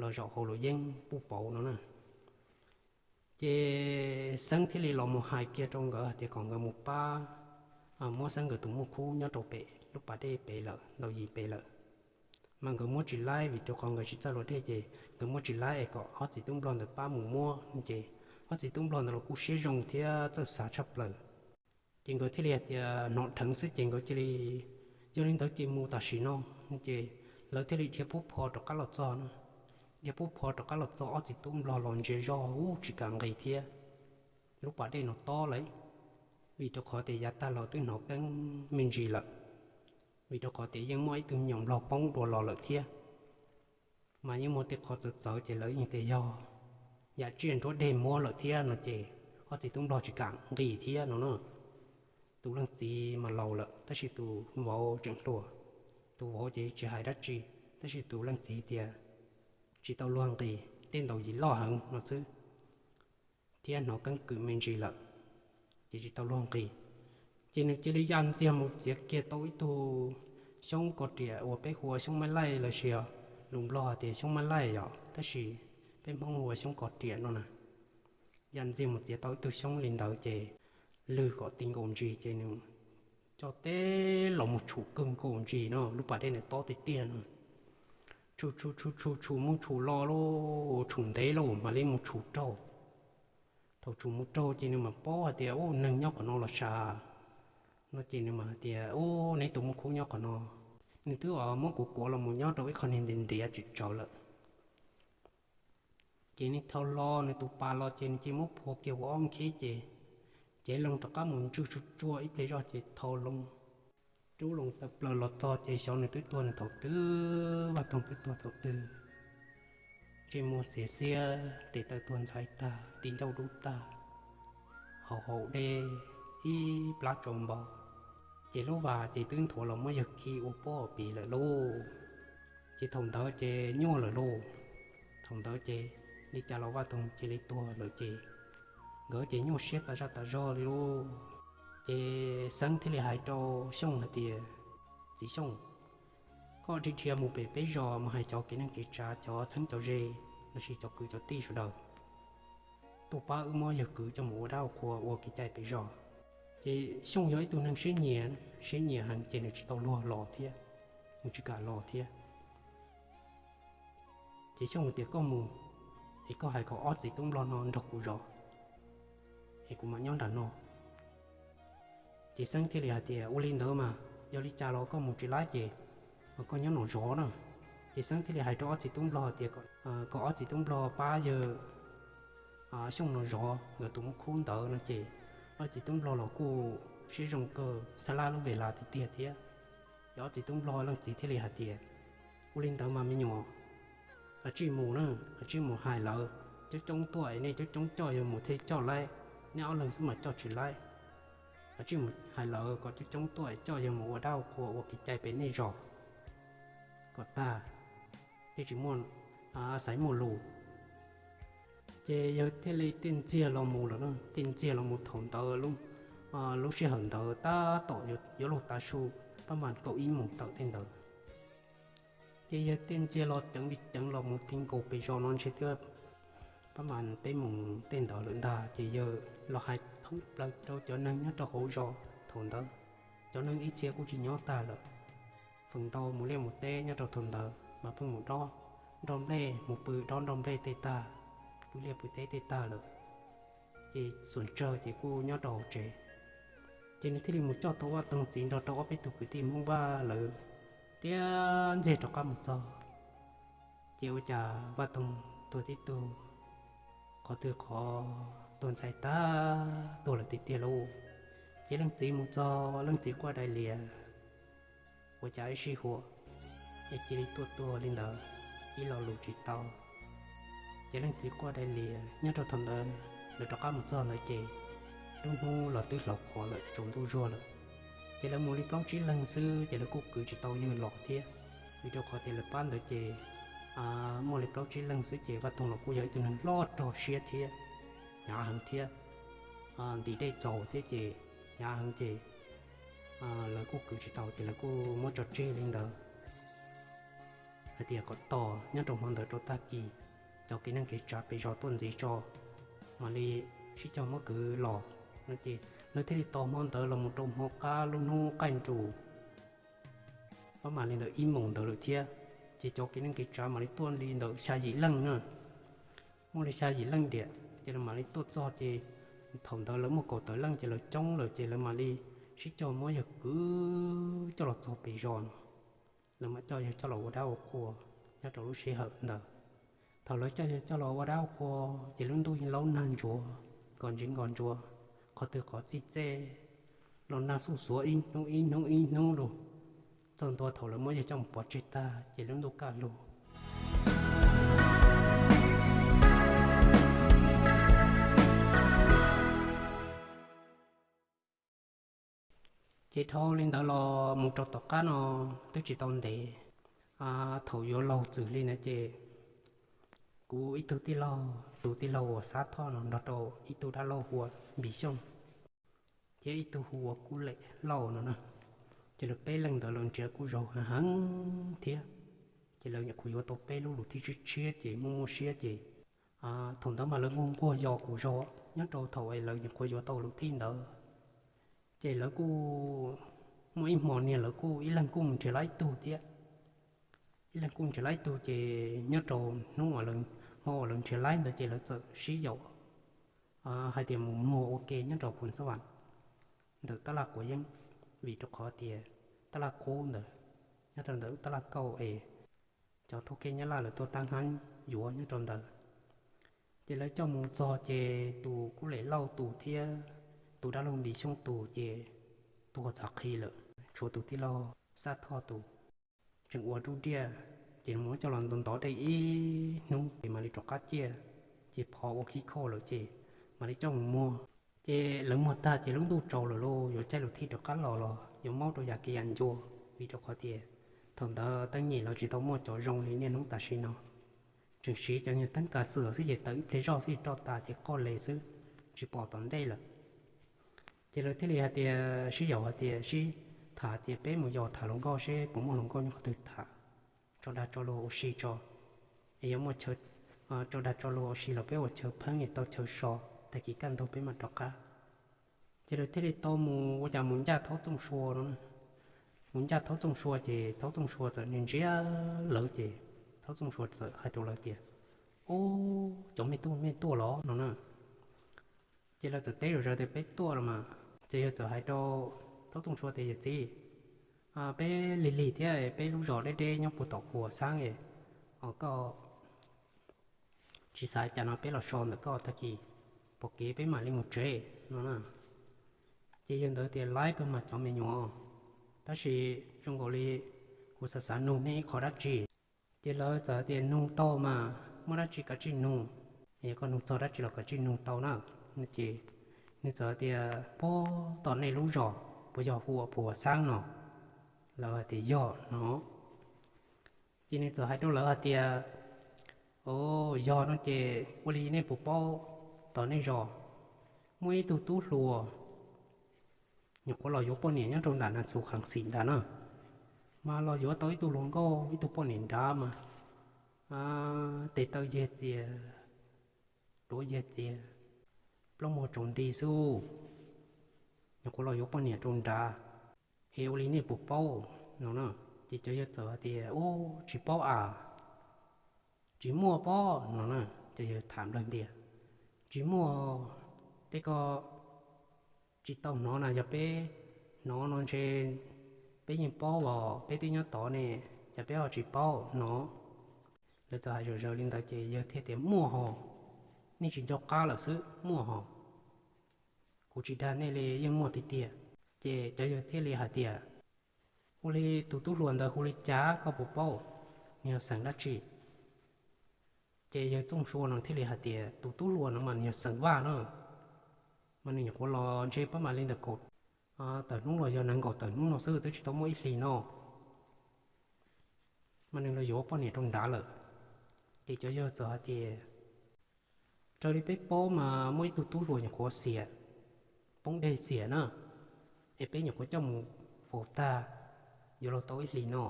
los zaum hauv luam yeeb puj pauv no na. Ces Xeeb thiaj li los mus hais kiag rau nkawd hais tias kom nkawd mus pab muab Xeeb nkawd tus muaj khub nyob rau pem lub pas dej pem lawm, ntau yim pem lawm. Mas nkawd muab tsis laib vim rau qhov nkawd tsis txawj luam dej ces nkawd muab tsis laib es kom ob txiv tub nplog ntawd pab mus muab ces ob txiv tub nplog ntawd los kuj siab zoo thiab txawj xav tshaj plaws. Ces nkawd thiaj li hais tias hnov dheev xwb ces nkawd cia li, Yog li ntawd ces mus tam sim no. Ces lawv thiaj li dhia pub pho rov qab los txog na. Dhia pub pho rov qab los txog ob txiv tub nplog los ntsia zoj ub tsis kam nqis thiab. Lub pas dej no tob lawm, vim rau qhov tias yav tag los twb hnov keeb me ntsis lawm, vim rau qhov tias yeej muaj ib tug me nyuam nplog poob dua los lawm thiab. Mas yeej muaj tej qhov txawv txawv ces lawv yeej tias yog yam tsiaj nruab dej muab lawm thiab no ces ob txiv tub nplog tsis kam nqis thiab no na. Tus leej txiv mas laus lawm tab sis tus vauv tseem hluas. Tus vauv ces tsis hais dab tsi, tab sis tus leej txiv tias tsis tau luag nqis, tej ntaus yim loj heev no xwb, thiab hnov keeb kwm me ntsis lawm, ces tsis tau luag nqis. Ces nws cia li ya ntxiag mus txiav kiag tau ib tug xyoob kos riam uas peb hu ua xyoob mab laij los sis lus nplog tias xyoob mab laij yom, tab sis peb Hmoob hu ua xyoob kos riam no na. Ya ntxiag mus txiav tau ib tug xyoob li ntawd ces lwg kom ti nkaus ntsis ces nws coj teb los mus tshum kawg nkaus ntsis no, lub pas dej ntawd tob tiag tiag no. Tshum tshum tshum tshum tshum mus tshum los lawm, tshum ntev lawm mam li mus tshum raug. Thaum tshum mus raug ces nws mam paub hais tias ub neeg nyob qhov no los sav no ces nws mam hais tias ub neb tus muaj khub nyob qhov no. Nws twb muab kuv kuav los mus nyob rau ib qho niag ntiav ntiav tsis tsawv lawm. Ces nws dhau hlo nws tus pas los ces nws cia li muab phua kiag ua ob nkhib ces cev loo rov qab mus ntswj tsuag tsuag ib pliag zoj ces dhau loo, rub loo tawm plaws los txog ces xyov nws twb tuag nws thaum twg, Vaj Toog twb tuag thaum twg. Ntsej muag xiav xiab, tes taw tuag ntxhais tag, nti ncauj dub tag, haus haus dej ib plab tsau npo, ces lub vas ces twb nthuav los muab yawg khi ua pob ua pis lawm lauj. Ces thaum ntawd ces nyuaj lawm lauj. Thaum ntawd ces li cas los Vaj Toog cia li tuag lawm ces nkawd ces nyuaj siab tas zaj tas zog li lauj. Ces Xeeb thiaj li hais rau Xyooj hais tias, Txiv Xyooj, koj dhia dhia mus pem peb zos mus hais cov kev neej kev tsav, cov txheeb cov ze lossis cov kwv cov tij sawv daws tuaj pab wb muab yawg kwv coj mus ua dab ua qhua ua kev cai pem zos. Ces Xyooj yog ib tug neeg siab nyiam, siab nyiam heev ces nws tsis tau luag los thiab, nws tsis kam los thiab. Ces Xyooj tias, Koj mus es koj hais kom ob txiv tub nplog no nrog kuv zov es kuv mam nyob nram no. Ces Xeeb thiaj li hais tias, Ua li ntawd mas yog li cas los koj mus tsis laib ces koj nyob no zov na. Ces Xeeb thiaj li hais rau ob txiv tub nplog tias kom ob txiv tub nplog pab yawg Xyooj no zov nkawd tus muaj khub ntawd no ces ob txiv tub nplog los kuj siab zoo kawg, xab lab lub vej las tiag tiag thiab. Ces ob txiv tub nplog leej txiv thiaj li hais tias, Ua li ntawd mas me nyuam, kav tsij mus na, kav tsij mus hais lawv coob coob tuaj es nej coob coob coj yawg mus thiaj coj laib, nej ob leeg xwb mas coj tsis laib. Kav tsij mus hais lawv kom coob coob tuaj es coj yawg mus ua dab ua qhua ua kev cai pem nej zos kom tag, thiaj tsis muaj xaiv muaj lus. Ces yawg thiaj li tiaj ntxiag los mus lawm, tiaj ntxiag los mus thaum ntawd, lub sij hawm ntawd tab tom yuav luag tav su, pab mas kaum ib moos tawm tej ntawd. Ces yawg tiaj ntxiag los ceev li ceev los mus ti nkaus pem zos no ntshe twb pab mas peb moos tej ntawd lawm ntag. Ces yawg los hais thoob plaws rau cov neeg nyob rau hauv zos thaum ntawd, cov neeg ib txhia kuj tsis nyob tag lawm. Feem ntau mus liaj mus teb nyob rau thaum ntawd mas pheej mus dob nroj nplej, mus pw dob nroj nplej tej tag, pw liaj pw teb tej tag lawm, ces xuas tsawg ces kuj nyob rau hauv tsev. Ces nws thiaj li mus coj tau Vaj Toog txiv nrog rau ob peb tug kwv tij Hmoob Vaj lawv tiab ntxiag rov qab mus txog. Ces ua cas Vaj Toog tuag tib tug, qhov twg qhov tuag ntxhais tag tuag lawm tiag tiag lauj. Ces leej txiv mus txog leej txiv quaj dai lias, ua cas ib sij huam es cia li tuaj tuag li ntawd ib lo lus tsis tau. Ces leej txiv quaj dai lias nyob rau thaum ntawd lawv rov qab mus txog ntawd ces lub hnub los twb hlauv qhuav lawm tsaus ntuj zuag lawm. Ces lawv mus li plaub tsib leeg xwb ces lawv kuj kwv tsis tau yawg los thiab, vim rau qhov tias lawv pab ntawd ces muaj li plaub tsib leeg xwb ces Vaj Toog los kuj yog ib tug neeg loj rog siab thiab hnyav heev thiab ntim dej txaus thiab ces hnyav heev ces lawv kuj kwv tsis tau ces lawv kuj muab tso tseg li ntawd. Hais tias kom tos nyob rau hmo ntawd rau tag kis cov kev neej kev tsav pem zos tuaj ntxiv tso mam li sib cog muab kwv los no ces lawv thiaj li tos hmo ntawd los mus rau hmo qab lub hnub qaij nrus, pab mam li ntawm ib moos ntawd lawm thiab. Ces cov kev neej kev tsav mam li tuaj li ntawm xya yim leej na, muaj li xya yim leej tiam ces lawv mam li tuaj txog ces thaum ntawd lawv muaj kaum tawm leej ces lawv coob lawm ces lawv mam li sib cog muab yawg kwv coj los txog pem zos no. Lawv mam coj yawg coj los ua dab ua qhua nyob rau lub sij hawm ntawd. Thaum lawv coj yawg coj los ua dab ua qhua ces lub ntuj yeej laub nag ntsuav, nkos ntsis nkos ntsuav, qhov twg qhov txij txej los nag xuj xuav ib hnub ib hnub ib hnub lug, txog ntua thaum lawv muab yawg coj mus pov tseg tag ces lub ntuj kaj lug. Ces dhau li ntawd los mus rau tom qab no twb tsis tau ntev, thaum yuav laug txwm li ntawd ces kuv ib tug tij laug, tus tij laug uas Xab Thoj no nrog rau ib tug dab laug hu ua Npis Xyooj thiab ib tug hu ua Kub Lem Lauj no na, ces lawv peb leeg ntawd lawv nrhiav kuj zaug heev thiab. Ces lawv nyuam qhuav yuav tau peb lub lus thij tshiab tshiab ces muaj muaj siab ces thaum ntawd mas lawv nquag nquag yos kuv zog nyob rau thaum es lawv nyuam qhuav yuav tau lus thij ntawd. Ces lawv kuj muaj ib hmo niag lawv kuj ib leeg kuj mus nrhiav laib tug thiab, ib leeg kuj nrhiav laib tug ces nyob rau hnub uas lawv, hmo uas lawv nrhiav laib ntawd ces lawv txawm sib yaum hais tias mus muag ua ke nyob rau Phoos Xab Vam ntawm tab laj quav yeeb, vim rau qhov tias tab laj qub ntawd nyob rau ntawm tab laj kauj es cov thoob kev Nyab Laj lawv tuaj tab hnaab yuav nyob rau ntawd. Ces lawv coj mus txog ces tus Kub Lem Lauj tus thiab tus dab laug Npis Xyooj tus ces tuag txhav qhi lawm, tshuav tus tij laug Xab Thoj tus tseem ua dub diaj, ces muab coj los ntov ntov dej ib hnub ces mam li rov qab ciaj, ces phov ua khib khauj lawm ces mam li coj mus muag. Ces lawv muag tag ces lub ntuj tsaus lawm lauj, yuav caij lus thij rov qab los los yuav maub rau yam kev yam ncua, vim rau qhov tias thaum ntawd teeb nyem los tsis tau muaj cov zoo li niaj hnub tam sim no, tseem siv cov nyuag teeb kav xwm xwb ces tawm ib pliag zoj xwb roj tas ces qoj le xwb, tsis pom tom ntej lawm. Ces lawv thiaj li hais tias sib yaum hais tias sib tham tias peb mus yos tham hluas nkauj seb puas muaj hluas nkauj nyob qhov twg tham, tso dag tso luag ua si tso, es yuav muaj chaw tso dag tso luag ua si los peb ua chaw pheeb es tau chaw so, tag kis kaj ntug peb mam rov qab. Ces lawv thiaj li tau mus ua cas mus ncaj Thaub Txooj Sua no, mus ncaj Thaub Txooj Sua ces Thaub Txooj Sua txawm ntsia ntsia lawv ces Thaub Txooj Sua txawm hais rau lawv tias, Ub, cov mej tub mej tuaj los no na. Ces lawv txawm teb zom zaws tias peb tuaj los mas. Ces yawg txawm hais rau Thaub Txooj Sua tias, Yawm txiv, peb lig lig thiab peb lub zos deb deb nyob puag tom Phuv Xaab es, koj tsis xav cas no peb los so ntawm koj tag kis, pom kev peb mam li mus tsev no na. Ces yawg ntawd tias, Laib kawg mas cov me nyuam, tab sis zoo nkaus li kuv xav xav nug nej ib qho dab tsi. Ces lawv txawm tias, Nug tau mas, muaj dab tsi kav tsij nug, yog koj nug txog dab tsi los kav tsij nug tau na. Ces nws txawm tias, Puag tom nej lub zos puas yog hu ua Phuv Xaab no? Lawv hais tias, Yog no. Ces nws txawm hais rau lawv hais tias, O, yog no ces ua li nej puas paub, tom nej zos muaj ib tug tub hluas nyuam qhuav los yuav poj niam nyob rau nram Nas Xus Khees Xim nrad na, mas los yuav tau ib tug hluas nkauj ib tug poj niam nrad mas tes taw yag txias, duav yag txias, plaub muag tsaus nti xwb, nyuam qhuav los yuav poj niam rau nrad, es ua li nej puas paub no na? Ces cov yawg txawm hais tias, Ub, tsis paub as. Tsis muaj pob no na. Cov yawg tham nplawg ntias, tsis muaj, tej ko tsis tau hnov na, yog peb hnov no ntshe peb yeej paub os, peb twb nyob tod ne, cas peb ho tsis paub hnov. Lawv txawm hais zom zaws li ntawd ces yawg thiaj tias muaj hos, nej tsis nco qab lawm xwb, muaj hos, kuv tsis dag nej li, yeej muaj tiag tiag. Ces cov yawg thiaj li hais tias, ua li tus tub hluas ntawd hu li cas koj puas paub, nws yog xeem dab tsi? Ces yawg Txooj Sua no thiaj li hais tias tus tub hluas no mas nws yog xeem Vaj na, mas nws nyuam qhuav los ntshe pab mam li ntawm kaum tawm hnub los yog nees nkaum tawm hnub no xwb, twb tsis tau muaj ib hlis no, mas nws los yuav poj niam rau nrad lawm. Ces cov yawg txawm hais tias, raws li peb paub mas muaj ib tug tub hluas nyuam qhuav xiam, poob dej xiam na, es peb nyuam qhuav coj mus faus tag, yuav los tau ib hlis no.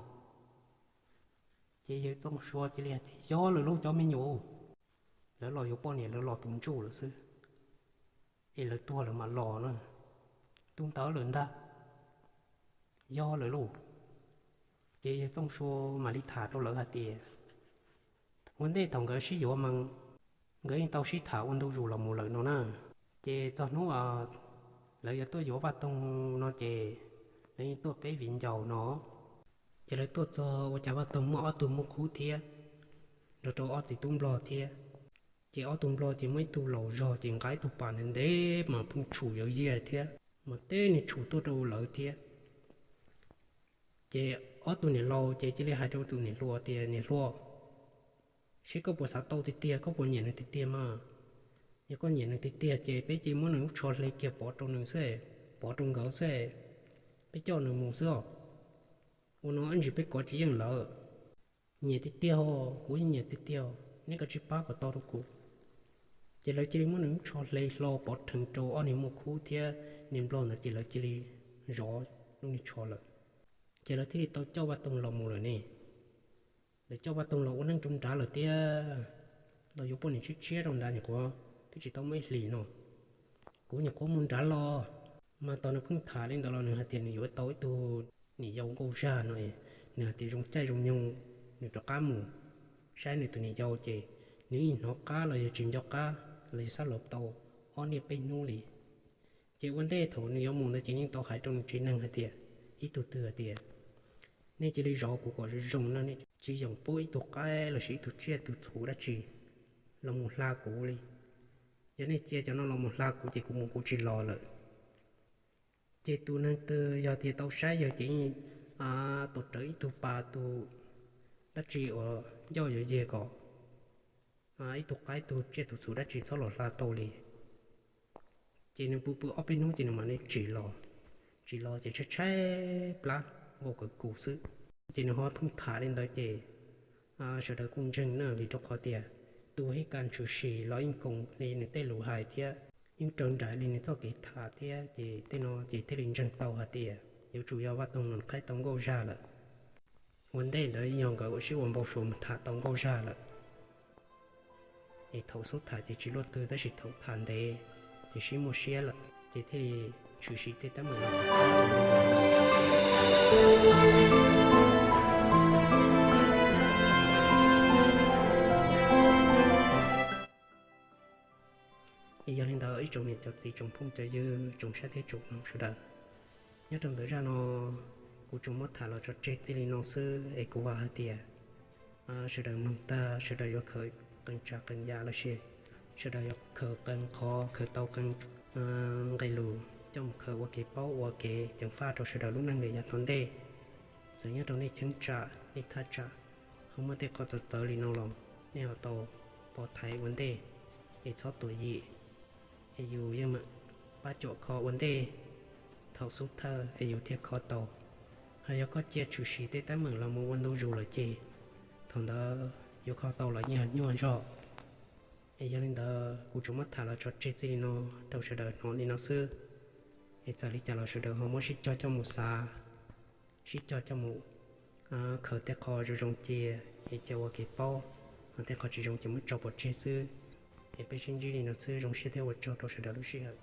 Ces yawg Txooj Sua cia li hais tias, yog lawm lauj cov me nyuam, lawv los yuav poj niam lawv los tus ntsuj lawm xwb, es lawv tuag lawm mam los na, tub ntawd lawm ntag, yog lawm lauj. Ces yawg Txooj Sua mam li tham rau lawv hais tias, ua ntej thaum nkawd sib yuav mas nkawd yeej tau sib tham ua ntu zus los mus lawm no na. Ces txog hnub lawv yuav tuaj yuav Vaj Toog no ces lawv yeej tuaj peb viv ncaus no. Ces lawv tuaj txog ua cas Vaj Toog muaj ob tug muaj khub thiab, nrog rau ob txiv tub nplog thiab. Ces ob tug nplog ces muaj ib tug laus zog ces nqa ib tug pas ntev ntev mas pheej tshum yuav yias thiab, mas teb niag tshum tuaj rau lawv thiab. Ces ob tug niam laus ces cia li hais rau tus niam hluas tias, niam hluas, seb koj puas xav tau tiag tiag, koj puas nyiam nws tiag tiag mas? Yog koj nyiam nws tiag tiag ces peb cia li muab nws lub tsho hle kiag pov rau nws xwb, pov rau nkawd xwb, peb coj nws mus xwb os. Ua no ib ntsis peb kov tsis yeej lawv. Nyiam tiag tiag os, kuv yeej nyiam tiag tiag, neb kav tsij pab kom tau rau kuv. Ces lawv cia li muab nws lub tsho hle hlo pov rheev rau ob niag muaj khub thiab niag nplog ntawd ces lawv cia li zov lub niag tsho lawm. Ces lawv thiaj li tau coj Vaj Toog los mus lawm ne. Lawv coj Vaj Toog los ua neej rau nrad lawm thiab, los yuav poj niam tshiab tshiab rau nrad nyuam qhuav twb tsis tau muaj ib hlis no. Kuv nyuam qhuav mus nrad los, mas tos nws pheej tham li ntawd los nws hais tias nws yuav tau ib tug niam yau nkauj zag no, nws hais tias zoo caij zoo nyoog nws rov qab mus saib nws tus niam yau ces nws yeej hnov qab los yog tsis nco qab los yog xab laus tau ob niaj peb hnub li. Ces ua ntej thaum nws yuav mus ntawd ces yeej tau hais rau nws tsev neeg hais tias, ib tug twg hais tias, nej cia li zov kuv kom zoo zoo na, nej tsis yoom pub ib tug qaib lossis ib tug tsiaj tus txhu dab tsi los mus hla kuv li. Yog nej cia cov no los mus hla kuv ces kuv mus kuv tsis los lawm. Ces tus neeg twg yog tias tau saib yawg ces yeej tuav rawv ib tug pas tus dab tsi uas ncauj yuav yeg kom ib tug qaib tug tsiaj tus txhu dab tsi txhob los hla tau li. Ces nws pw pw ob peb hnub ces nws mam li tsim los, tsim los ces tshaib tshaib plab vau kawg kuv xwb. Ces nws ho pheej tham li ntawd ces sawv daws kuj ntseeg na, vim rau qhov tias tus hib kas tshwm sim los yeej koom li nws tej lus hais thiab yeej raws nraim li nws txoj kev tham thiab, ces tej no ces thiaj li ntseeg tau hais tias yuav tsum yog Vaj Toog no qaib tau nkauj zag lawm. Ua ntej ntawd yog nkawd ua sib ua npau suav mus tham tau nkauj zag lawm. Es thaum xub tham ces tsis luaj twg, tab sis thaum tham ntev ces sib muaj siab lawm, ces thiaj li tshwm sim tej teeb meem no. Es yog li ntawd ib tsoom niam tsoom txiv tsoom phooj cov ywg tsoom saib thiab tsoom mloog sawv daws, nyob rau ntawm zaj no kuv tsuas muab tham los tso tseg txij li no xwb es kuv vam hais tias sawv daws mloog tag sawv daws yuav khaws qee tsa qee yam lossis sawv daws yuav khaws qee qhov khaws tau qee nqe lus coj mus khaws ua kev paub ua kev ceev faj rau sawv daws lub neej yav tom ntej. Txawm nyob rau nej cheeb tsam nej thaj tsam ho muaj tej qhov txawv txawv li no los nej ho tau pov thaiv ua ntej es txhob tuam yim. Es yus yeej meem pab cuam kho ua ntej, thaum xub thawj es yus thiaj kho tau. Ho yog koj cia tshwm sim tej teeb meem los mus ua ntu zus lawm ces thaum ntawd yuav kho tau los yeej yog nyuaj zog. Es yog li ntawd kuv tsuas muab tham los tso tseg txij li no rau sawv daws hnov li no xwb. Es txawm li cas los sawv daws ho muab sib cog coj mus xav, sib cog coj mus khaws tej qho zoo zoo cia es cia ua kev paub, ho tej qho tsis zoo ces muab tso pov tseg xwb. Es peb sib ntsib li no xwb, zoo siab thiab ua tsaug rau sawv daws lub sij hawm.